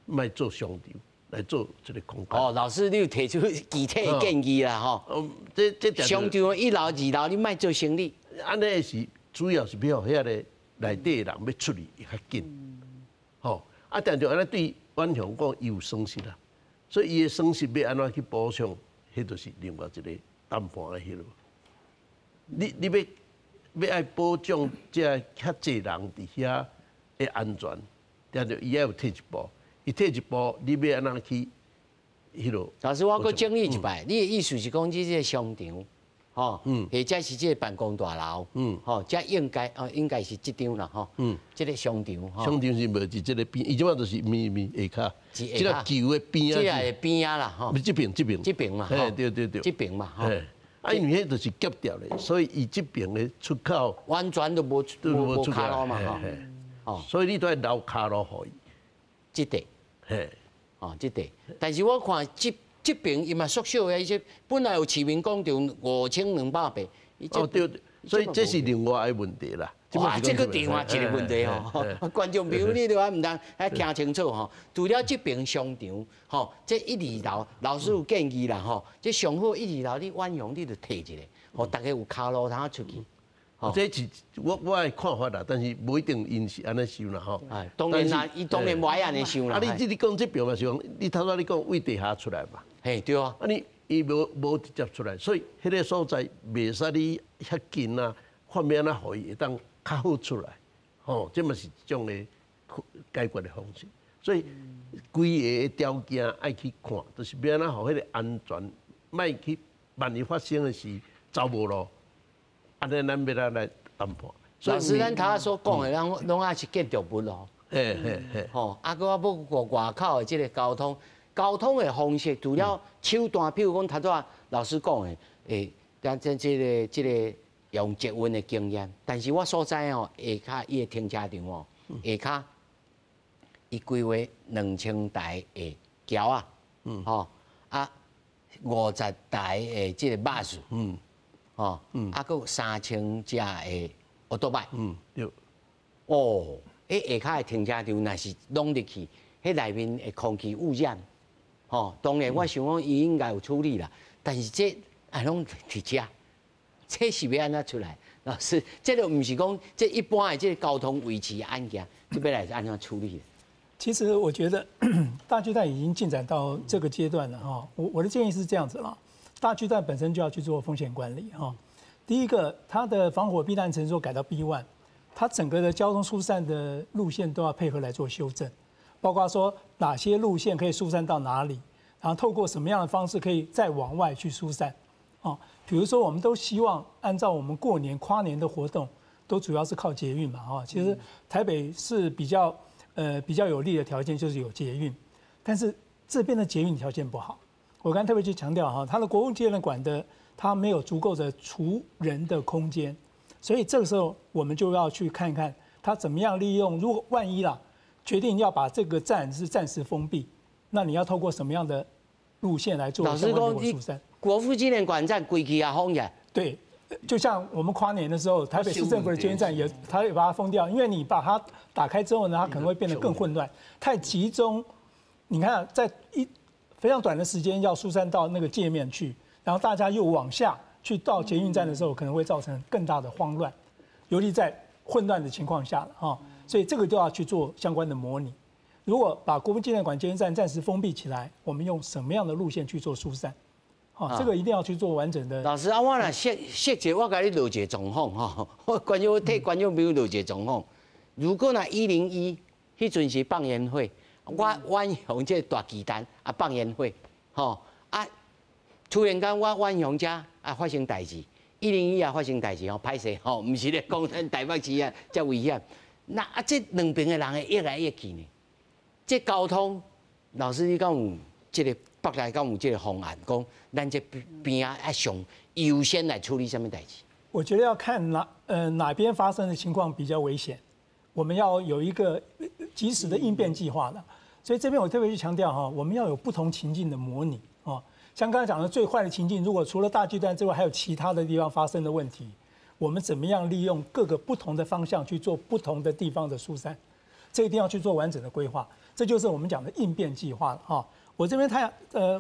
[SPEAKER 2] 莫做商場來做這個空間。
[SPEAKER 1] 哦，老師，你有提出具體的建議啦，吼。
[SPEAKER 2] 哦，這
[SPEAKER 1] 商場一樓、二樓，你莫做生意。
[SPEAKER 2] 按呢是主要是欲予遐个內底的人欲出去會較緊。吼，啊，但就按呢對遠雄講，伊有損失啦，所以伊的損失欲按怎去補償，彼就是另外一個談判的彼落。你欲欲愛保障這遐濟人佇遐的安全，定著伊愛有退一步，伊退一步，你欲按怎去彼落？
[SPEAKER 1] 老師，我閣整理一擺，你的意思是講，這個商場，吼，或者是這個辦公大樓，吼，這應該哦，應該是這張啦，吼，這個商場，
[SPEAKER 2] 商場是無佇這個邊，伊這擺就是面面下跤，這個舊的邊仔，
[SPEAKER 1] 這個邊仔啦，吼，
[SPEAKER 2] 這邊這邊，
[SPEAKER 1] 這邊嘛，
[SPEAKER 2] 對對對，
[SPEAKER 1] 這邊嘛，吼。
[SPEAKER 2] 啊，因為彼就是夾掉咧，所以伊這邊的出口
[SPEAKER 1] 完全都無無跤路嘛，吼，
[SPEAKER 2] 所以你都愛留跤路予伊。
[SPEAKER 1] 這塊，哦，這塊。但是我看這這邊伊嘛縮小的，伊這本來有市民廣場5200平。
[SPEAKER 2] 哦對，所以這是另外的問題啦。
[SPEAKER 1] 哇，這個另外一個問題吼，觀眾朋友你都還毋通愛聽清楚吼。除了這邊商場，吼，這一二樓老師有建議啦吼，這上好一二樓你遠雄你就退一下，予大家有跤路通出去。
[SPEAKER 2] 這是我的看法啦，但是無一定𪜶是按呢想啦吼。
[SPEAKER 1] 當然啦，伊當然無愛按呢想啦。
[SPEAKER 2] 啊，你這你講這邊嘛是講，你頭先你講對地下出來嘛？
[SPEAKER 1] 嘿，對啊。
[SPEAKER 2] 啊，你伊無無直接出來，所以彼個所在袂使你遐近啊，看欲按怎予伊會當較好出來，吼，這嘛是一種的解決的方式。所以規个條件愛去看，就是欲按怎予彼個安全，莫去萬一發生的時走無路，按呢咱欲按怎來談判。
[SPEAKER 1] 老師，咱頭仔所講的，攏攏愛是建築物咯。
[SPEAKER 2] 嘿嘿嘿。
[SPEAKER 1] 吼，啊，閣我欲外口的這個交通，交通的方式，除了手段，譬如講頭拄仔老師講的，欸，咱這這個這個用捷運的經驗，但是我所知哦，下跤伊的停車場哦，下跤伊規劃2000台的橋仔，吼啊50台的這個巴士，吼，啊，閣有3000隻的歐多拜，
[SPEAKER 2] 對，
[SPEAKER 1] 哦，彼下跤的停車場若是攏入去，彼內面的空氣污染，吼，當然我想講伊應該有處理啦，但是這啊攏佇遮。這是欲按怎出來？老師，這個毋是講這一般的這個交通維持案件，這欲來按怎處理？
[SPEAKER 4] 其實我覺得大巨蛋已經進展到這個階段了哈。我的建議是這樣子啦，大巨蛋本身就要去做風險管理哈。第一個，它的防火避難層數改到 B1，它整個的交通疏散的路線都要配合來做修正，包括說哪些路線可以疏散到哪裡，然後透過什麼樣的方式可以再往外去疏散。哦，比如說，我們都希望按照我們過年跨年的活動，都主要是靠捷運嘛，哈。其實台北市比較有利的條件就是有捷運，但是這邊的捷運條件不好。我剛才特別去強調哈，它的國父紀念館的它沒有足夠的儲人的空間，所以這個時候我們就要去看看它怎麼樣利用。如果萬一啦，決定要把這個站是暫時封閉，那你要透過什麼樣的路線來做相關的疏散？
[SPEAKER 1] 國父紀念館站規氣也封起來。
[SPEAKER 4] 對，就像我們跨年的時候，台北市政府的捷運站也，他也把它封掉，因為你把它打開之後呢，它可能會變得更混亂，太集中。你看，在一非常短的時間要疏散到那個界面去，然後大家又往下去到捷運站的時候，可能會造成更大的慌亂，尤其在混亂的情況下哈，所以這個都要去做相關的模擬。如果把國父紀念館捷運站暫時封閉起來，我們用什麼樣的路線去做疏散？哦，這個一定要去做完整的。
[SPEAKER 1] 老師啊，我若設設一個，我共你落一個狀況吼，我觀眾替觀眾朋友落一個狀況。如果若101，彼陣是放煙火，我遠雄這個大巨蛋啊放煙火，吼啊，突然間我遠雄遮啊發生代誌，101也發生代誌吼，歹勢吼，毋是咧講咱台北市啊遮危險。那啊，這兩邊的人會越來越去呢？這交通，老師你敢有這個？北來敢有這個方案，講咱這邊仔愛上優先來處理啥物代誌？
[SPEAKER 4] 我覺得要看哪邊發生的情況比較危險，我們要有一個及時的應變計劃的。所以這邊我特別去強調哈，我們要有不同情境的模擬哦。像剛才講的最壞的情境，如果除了大巨蛋之外，還有其他的地方發生的問題，我們怎麼樣利用各個不同的方向去做不同的地方的疏散？這一定要去做完整的規劃，這就是我們講的應變計劃了哈。我這邊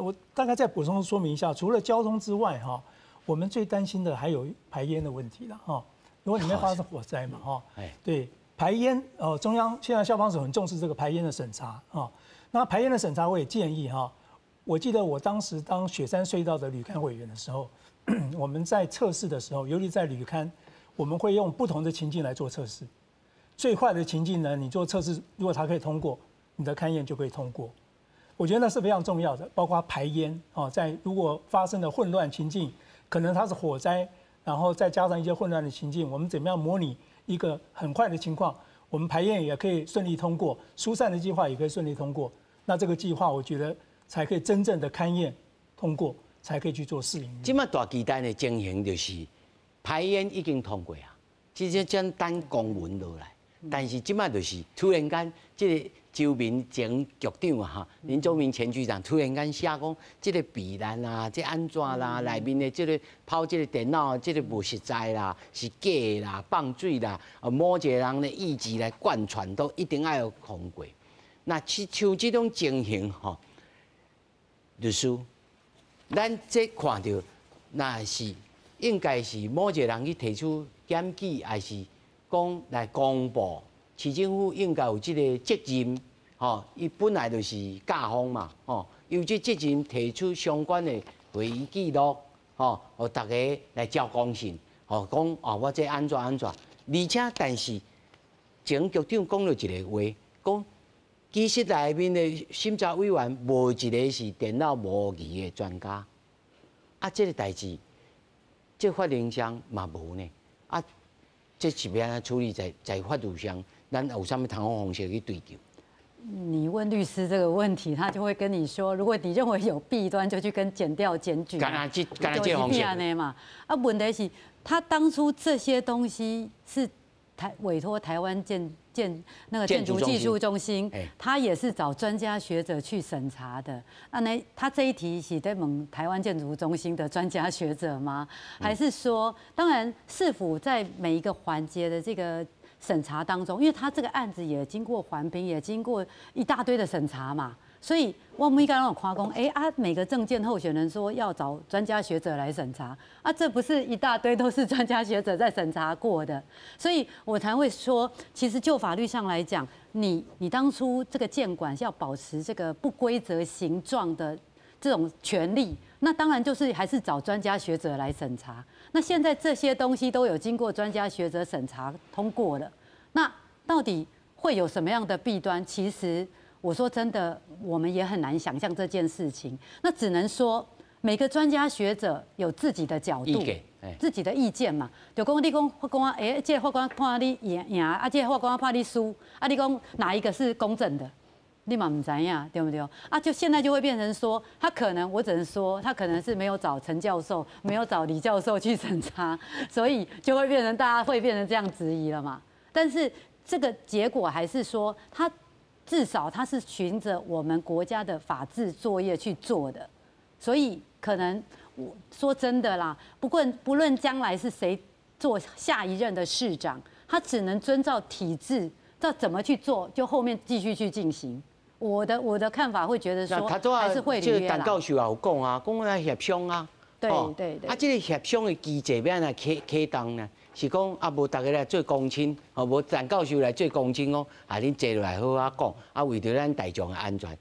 [SPEAKER 4] 我大概再補充說明一下，除了交通之外哈，我們最擔心的還有排煙的問題了哈。如果裡面發生火災嘛哈，對排煙哦，中央現在消防署很重視這個排煙的審查啊。那排煙的審查，我也建議哈，我記得我當時當雪山隧道的履勘委員的時候，我們在測試的時候，尤其在履勘，我们会用不同的情境来做测试。最坏的情境呢，你做测试，如果它可以通过，你的勘验就可以通过。我觉得那是非常重要的，包括排烟哦，在如果发生了混乱情境，可能它是火灾，然后再加上一些混乱的情境，我们怎么样模拟一个很坏的情况？我们排烟也可以顺利通过，疏散的计划也可以顺利通过。那这个计划，我觉得才可以真正的勘验通过，才可以去做试营运。
[SPEAKER 1] 这马大巨蛋的情形就是排烟已经通过啊，直接将等公文落来。但是这马就是突然间，这个周明前局长啊，哈，林宗明前局长突然间写讲，这个避难啊，这按怎啦，内面的这个抛这个电脑，这个无实在啦，是假的啦，放水啦，啊，某一个人的意志来贯穿，都一定爱有通过。那像这种情形吼，律师，咱这看著，若是应该是某一个人去提出检举，还是讲来公布，市政府应该有这个责任，吼，伊本来就是甲方嘛，吼，有这责任提出相关的会议记录，吼，予大家来交公信，吼，讲哦，我这按怎按怎，而且但是前局长讲了一个话，讲其实内面的审查委员无一个是电脑模拟的专家，啊，这个代志，这发行商嘛无呢，啊。这是欲按怎处理在法律上，咱有啥物通方式去追究？
[SPEAKER 3] 你问律师这个问题，他就会跟你说，如果你认为有弊端，就去跟检调检举。
[SPEAKER 1] 干焦这干焦这方式
[SPEAKER 3] 嘛。啊，问题是，他当初这些东西是委托台湾建建那个建筑技术中心，他也是找专家学者去审查的。那他这一题是在问台湾建筑中心的专家学者吗？还是说，当然市府在每一个环节的这个审查当中，因为他这个案子也经过环评，也经过一大堆的审查嘛，所以我们刚刚有夸讲，哎啊，每个政见候选人说要找专家学者来审查，啊，这不是一大堆都是专家学者在审查过的，所以我才会说，其实就法律上来讲，你当初这个建管是要保持这个不规则形状的这种权利，那当然就是还是找专家学者来审查。那现在这些东西都有经过专家学者审查通过了，那到底会有什么样的弊端？其实我说真的，我们也很难想象这件事情。那只能说每个专家学者有自己的角度，自己的意见嘛。就讲你讲法官，哎，这个法官判你赢赢，啊，这个法官判你输，啊，你讲哪一个是公正的？你嘛毋知影，对不对？啊，就现在就会变成说，他可能，我只能说，他可能是没有找陈教授，没有找李教授去审查，所以就会变成大家会变成这样质疑了嘛。但是这个结果还是说，他至少他是循着我们国家的法制作业去做的，所以可能我说真的啦，不论将来是谁做下一任的市长，他只能遵照体制，这怎么去做，就后面继续去进行。我的看法会觉得说，还是会
[SPEAKER 1] 这个陈教授也有讲啊，讲来协商啊，
[SPEAKER 3] 对对对。
[SPEAKER 1] 啊，这个协商的机制欲按怎启动呢？是讲啊，无逐家来做公亲，哦，无陈教授来做公亲哦，啊，恁坐落来好好讲，啊，为著咱大众的安全，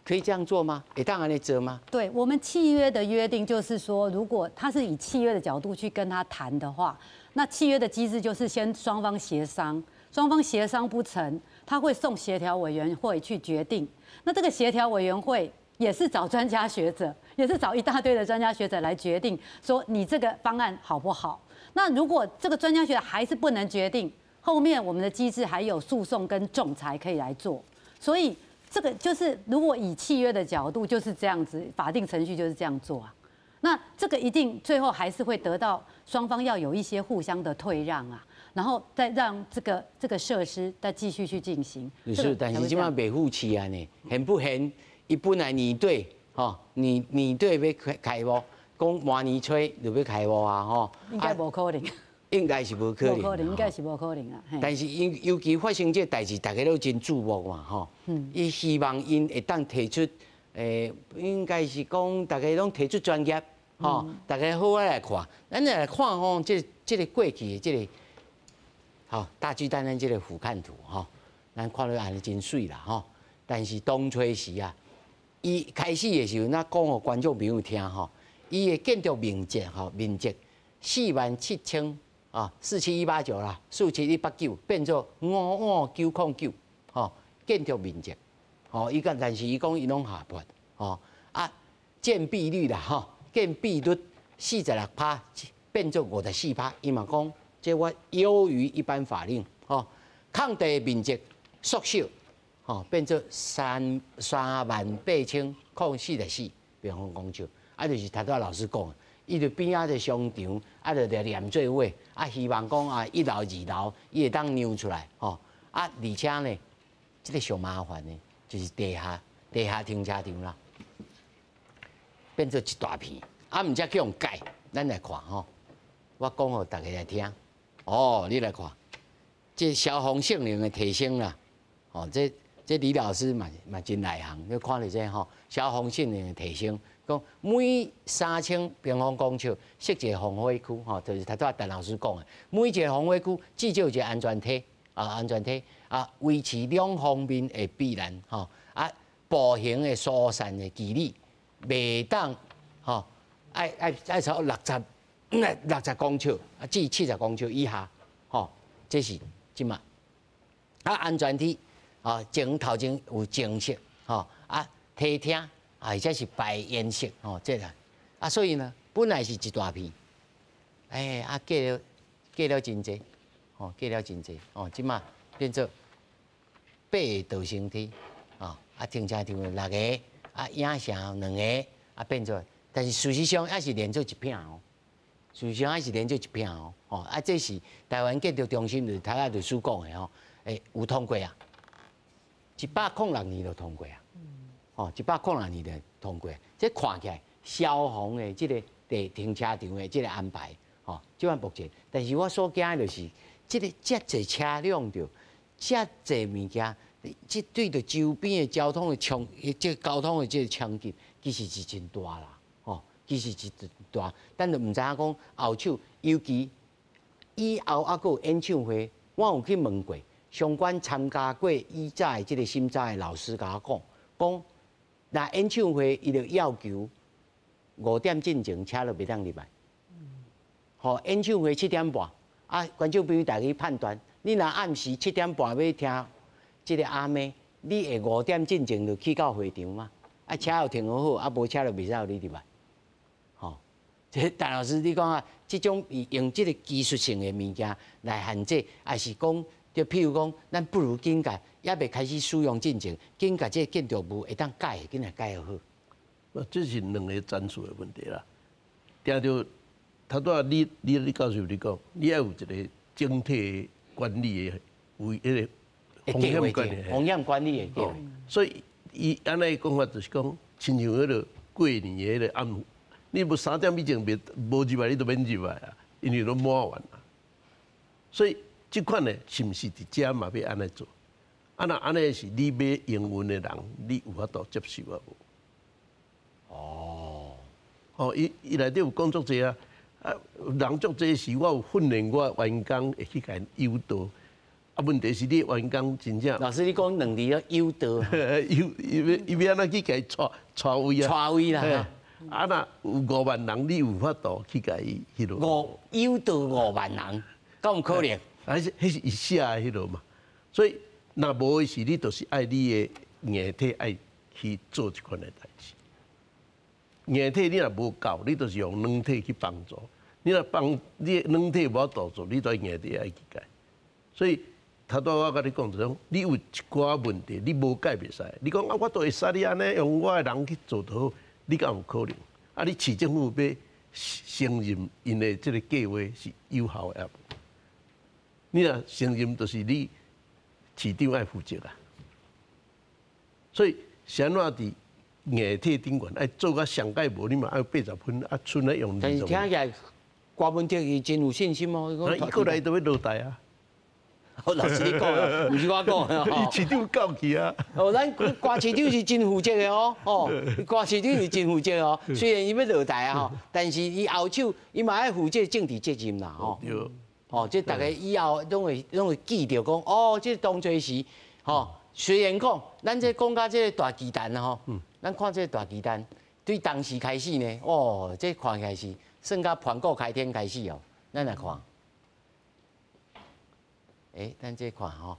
[SPEAKER 1] 可以这样做吗？会当按呢做吗？
[SPEAKER 3] 对，我们契约的约定就是说，如果他是以契约的角度去跟他谈的话，那契约的机制就是先双方协商，双方协商不成，他会送协调委员会去决定。那这个协调委员会也是找专家学者，也是找一大堆的专家学者来决定，说你这个方案好不好？那如果这个专家学者还是不能决定，后面我们的机制还有诉讼跟仲裁可以来做。所以这个就是如果以契约的角度就是这样子，法定程序就是这样做啊。那这个一定最后还是会得到双方要有一些互相的退让啊。然后再让这个设施再继续去进行。
[SPEAKER 1] 是，但是这马袂赴市啊呢，现不现？伊本来年底吼，年底欲开幕，讲明年初就欲开幕啊吼。
[SPEAKER 3] 应该无可能。
[SPEAKER 1] 应该是无可能。
[SPEAKER 3] 无可能，应该是无可能啊。
[SPEAKER 1] 但是尤其发生这代志，大家都真注目嘛吼。伊希望𪜶会当提出，应该是讲大家拢提出专业，吼，大家好好来看。咱来看吼，这个过去的这个。好，大巨蛋咱这个俯瞰图吼，咱看落按呢真媠啦吼。但是当初时啊，伊开始的时阵，咱讲予观众朋友听吼，伊的建筑面积吼，面积47,000啊，47189啦，47189變做55909，吼，建築面積，吼，伊講但是伊講伊攏下撥，吼，啊，建蔽率啦，吼，建蔽率46%變做54%，伊嘛講這我優於一般法令，吼，空地面積縮小，吼，變做38,044平方公尺，啊，就是頭拄老師講。伊就邊仔個商場，啊，就來連做伙，啊，希望講啊，一樓、二樓，伊會當讓出來，吼，啊，而且呢，這個上麻煩的，就是地下停車場啦，變做一大片，啊，毋才去予改，咱來看吼，我講予大家來聽，哦，你來看，這消防性能的提升啦，哦，這李老師嘛嘛真內行，你看著這吼，消防性能的提升。講每3000平方公尺設一個防火區，吼，就是頭拄仔陳老師講的，每一個防火區至少有一個安全梯，啊，安全梯啊，維持兩方面的避難，吼，啊，步行的疏散的距離，袂當，吼，愛超60公尺，啊，至70公尺以下，吼，這是這馬，啊，安全梯，啊，前頭前有裝飾，吼，啊，梯廳。啊，或者是排煙室吼，這個啊，所以呢，本來是一大片，哎，啊，過了真濟，吼，過了真濟，哦，這馬變做八個逃生梯，啊，啊，停車場六個，啊，影城兩個，啊，變做，但是事實上還是連做一片哦，事實上還是連做一片哦，哦，啊，這是台灣建築中心就是頭仔律師講的吼，欸，有通過啊，106年就通過啊。哦，106年就通過，這看起來消防的這個地停車場的這個安排，吼，這款目前，但是我所驚的就是，這個遮濟車輛著，遮濟物件，這對著周邊的交通的衝，這交通的這個衝擊，其實是真大啦，吼，其實是真大。但就毋知影講後手，尤其以後猶閣有演唱會，我有去問過相關參加過以早的這個審查的老師，共我講，講。那演唱會，伊就要求5點進前車就袂當入來。吼，演唱會7點半，啊，觀眾朋友大家判斷，你若暗時7點半欲聽這個阿妹，你會5點進前就去到會場嗎？啊，車有停好好，啊，無車就袂使予你入來。吼，這陳老師你講啊，這種用這個技術性的物件來限制，還是講？就譬如講，咱不如緊共猶未開始使用進前，緊共這個建築物會當改，緊來改好。
[SPEAKER 2] 這是兩個層次的問題啦。定著頭拄仔李教授你講，你愛有一個整體管理的為彼個風險管理，
[SPEAKER 1] 風險管理的計畫。
[SPEAKER 2] 所以伊按呢講法就是講，親像彼個過年的彼個暗，你無3點以前袂無入來，你都免入來啊，因為攏滿完啊。所以。這款的，是毋是佇遮嘛欲按呢做？啊，若按呢是你欲營運的人，你有法度接受啊無？哦，哦，伊伊內底有講足濟啊，啊，人足濟是我有訓練我員工會去共誘導，啊，問題是你員工真正。
[SPEAKER 1] 老師，你講兩字了，誘導。
[SPEAKER 2] 誘伊欲伊欲按怎去共𤆬𤆬位啊？𤆬
[SPEAKER 1] 位啦。
[SPEAKER 2] 啊，若有5萬人，你有法度去共伊彼落？
[SPEAKER 1] 五誘導5萬人，敢有可能？
[SPEAKER 2] 啊，彼是伊寫的彼落嘛，所以若無的是，你就是愛你的硬體愛去做這款的代誌。硬體你若無夠，你就是用軟體去幫助。你若幫你軟體無法度做，你都硬體愛去改。所以頭拄我共你講就是講，你有一寡問題，你無改袂使。你講啊，我都會使你按呢用我的人去做就好，你敢有可能？啊，你市政府欲承認𪜶的這個計畫是有效的抑無？你若承認，就是你市長愛負責啊。所以，是按怎佇硬體頂懸愛做甲上蓋無，你嘛愛80分啊，賰來用。
[SPEAKER 1] 但是聽起來，郭文哲伊真有信心哦。
[SPEAKER 2] 伊過來都欲落台啊。
[SPEAKER 1] 老師你講，毋是我講的。
[SPEAKER 2] 伊市長到去啊。
[SPEAKER 1] 哦，咱郭市長是真負責的哦，哦，郭市長是真負責哦。雖然伊欲落台啊吼，但是伊後手伊嘛愛負這個政治責任啦吼。
[SPEAKER 2] 對。
[SPEAKER 1] 哦，這大家以後攏會記著講，哦，這當初時，吼，雖然講，咱這講到這個大巨蛋吼，咱看這個大巨蛋，對當時開始呢，哦，這看起來是算甲盤古開天開始哦，咱來看，欸，咱這看吼，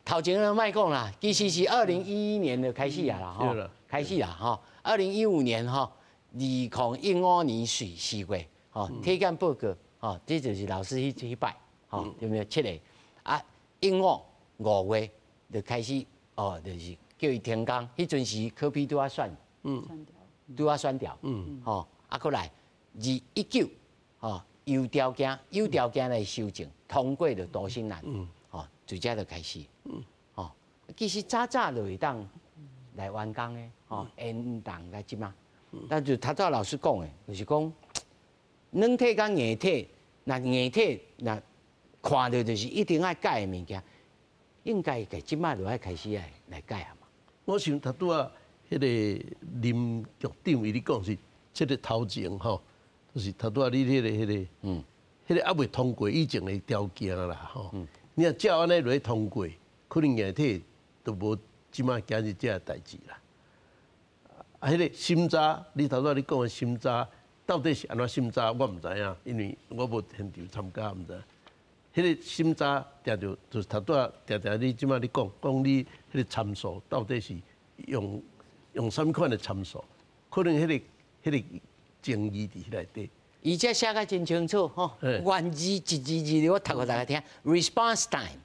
[SPEAKER 1] 頭前咱莫講啦，其實是2011年就開始啊啦，吼，開始啦，吼，2015年吼，2015年4月，吼，體檢報告，吼，這就是老師彼擺，吼，對毋對？七月，啊，15五月就開始，哦，就是叫伊停工，彼陣時柯 P 拄仔選，拄仔選掉，吼，啊，閣來219，吼，有條件來修正，通過就都心案，吼，就這就開始，吼，其實早早就會當來完工的，吼，延宕來這馬，但就頭拄老師講的，就是講軟體佮硬體，若硬體若看著就是一定愛改的物件，應該佇這馬就愛開始愛來改啊嘛。
[SPEAKER 2] 我想頭拄仔彼个林局長伊咧講是這个頭前吼，就是頭拄仔你彼个，彼个猶未通過以前的條件啦吼。你若照按呢落去通過，可能硬體都無這馬今日這个代誌啦。啊，彼个審查，你頭拄仔你講的審查，到底是按怎審查，我毋知影，因為我無現場參加，毋知。彼个審查定著就是頭拄仔定定你這馬你講，講你彼个參數到底是用啥物款的參數，可能彼個爭議佇彼內底。
[SPEAKER 1] 伊這寫甲真清楚吼，原字一字字我讀予大家聽。Response time，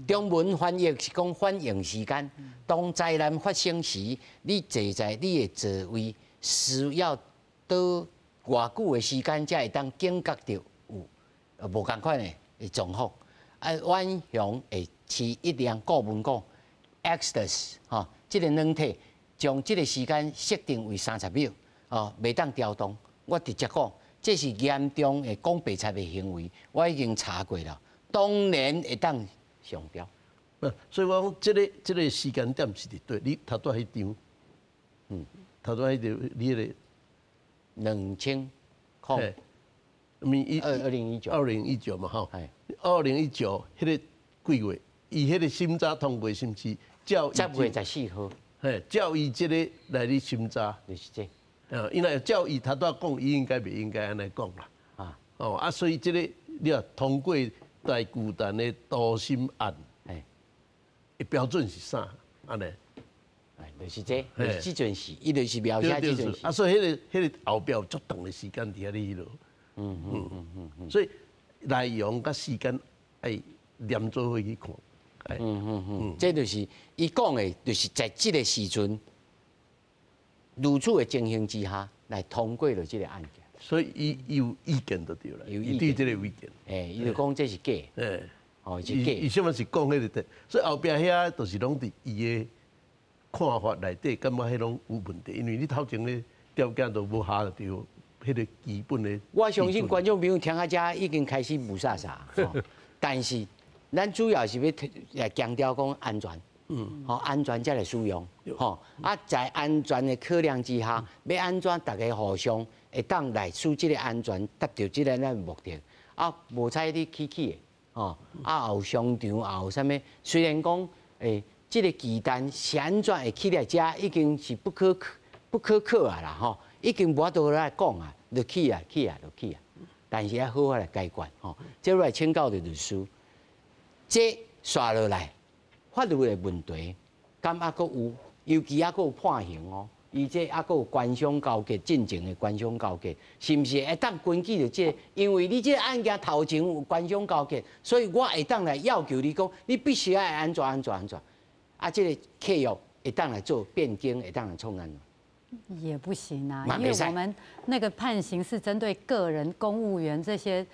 [SPEAKER 1] 中文翻譯是講反應時間。當災難發生時，你坐在你的座位需要多偌久的時間才會當警覺著有無仝款的狀況。啊，遠雄會飼一輛顧問講，Exodus 吼，這個軟體將這個時間設定為30秒，哦，袂當調動。我直接講，這是嚴重的講白賊的行為，我已經查過了，當然會當上標。
[SPEAKER 2] 所以我講這個時間點是佇佗，你頭拄彼張，頭拄彼張你彼個
[SPEAKER 1] 兩千空，2019，2019
[SPEAKER 2] 嘛吼，2019彼个幾月，伊彼个審查通過是毋是照
[SPEAKER 1] 10月14號？
[SPEAKER 2] 嘿，照伊這個來咧審查，
[SPEAKER 1] 就是這。
[SPEAKER 2] 啊，伊若照伊頭拄仔講，伊應該袂應該按呢講啦。啊，哦，啊，所以這個你若通過大巨蛋的都心案，的標準是啥？按呢？
[SPEAKER 1] 哎，就是這，就是這陣時，伊就是描寫這陣時。
[SPEAKER 2] 啊，所以彼個後壁有足長的時間佇遐咧彼落。所以內容佮時間愛連做伙去看。
[SPEAKER 1] 這就是伊講的，就是在這個時陣。如此的情形之下，來通過了這個案件，
[SPEAKER 2] 所以伊有意見就對啦，伊對這個有意見。
[SPEAKER 1] 欸，伊就講這是假，哦，是假。
[SPEAKER 2] 伊啥物是講彼个，所以後壁遐就是攏佇伊的看法內底，感覺彼攏有問題，因為你頭前的條件都無合著彼个基本的。
[SPEAKER 1] 我相信觀眾朋友聽到這已經開始霧煞煞，但是咱主要是欲來強調講安全。吼，安全才來使用，吼啊，在安全的考量之下，欲按怎逐家互相會當來使這个安全達到這个咱目的。啊，無彩你起起的，吼啊，有商場，也有啥物？雖然講，欸，這个巨蛋是按怎會起來遮，已經是不可啊啦，吼，已經無法度來講啊，就起啊起啊就起啊，但是愛好好來解決，吼。這來請教著律師，這紲落來。法律的問題，敢猶閣有？尤其猶閣有判刑哦，伊這猶閣有官商勾結，進前的官商勾結，是毋是會當根據著這個？因為你這個案件頭前有官商勾結，所以我會當來要求你講，你必須愛按怎按怎按怎。啊，這个契約會當來做變更，會當來創按怎？
[SPEAKER 3] 也不行啊，因為我們那個判刑是針對個人、公務員這些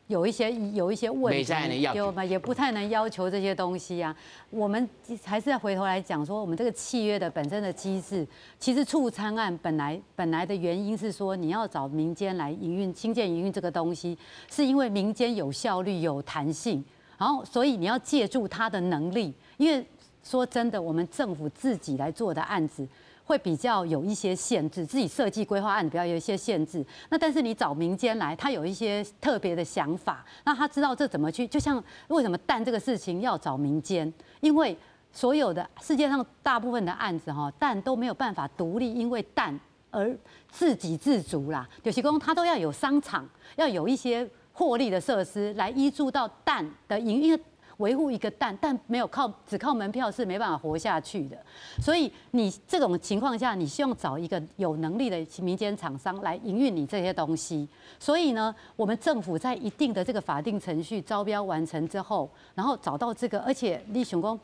[SPEAKER 3] 有一些問題，對嗎？也不太能要求這些東西啊。我們還是要回頭來講說，我們這個契約的本身的機制，其實促參案本來的原因是說，你要找民間來營運、興建營運這個東西，是因為民間有效率、有彈性，然後所以你要借助他的能力，因為說真的，我們政府自己來做的案子，會比較有一些限制，自己設計規劃案比較有一些限制。那但是你找民間來，他有一些特別的想法，那他知道這怎麼去。就像為什麼蛋這個事情要找民間，因為所有的世界上大部分的案子哈，蛋都沒有辦法獨立，因為蛋而自給自足啦。就是講他都要有商場，要有一些獲利的設施來挹注到蛋的營運。维护一个蛋，但没有靠只靠门票是没办法活下去的。所以你这种情况下，你希望找一个有能力的民间厂商来营运你这些东西。所以呢，我们政府在一定的这个法定程序招标完成之后，然后找到这个，而且你想讲，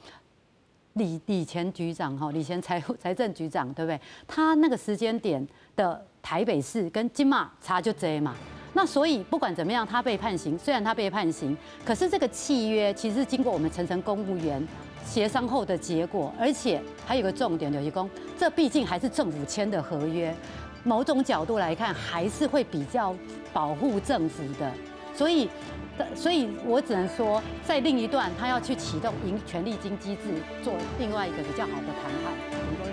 [SPEAKER 3] 李前局长哈，李前财政局长对不对？他那个时间点的台北市跟这马差就济嘛。那所以不管怎么样，他被判刑，虽然他被判刑，可是这个契约其实经过我们层层公务员协商后的结果，而且还有个重点就是讲，这毕竟还是政府签的合约，某种角度来看还是会比较保护政府的，所以我只能说，在另一段他要去启动营权利金机制，做另外一个比较好的谈判。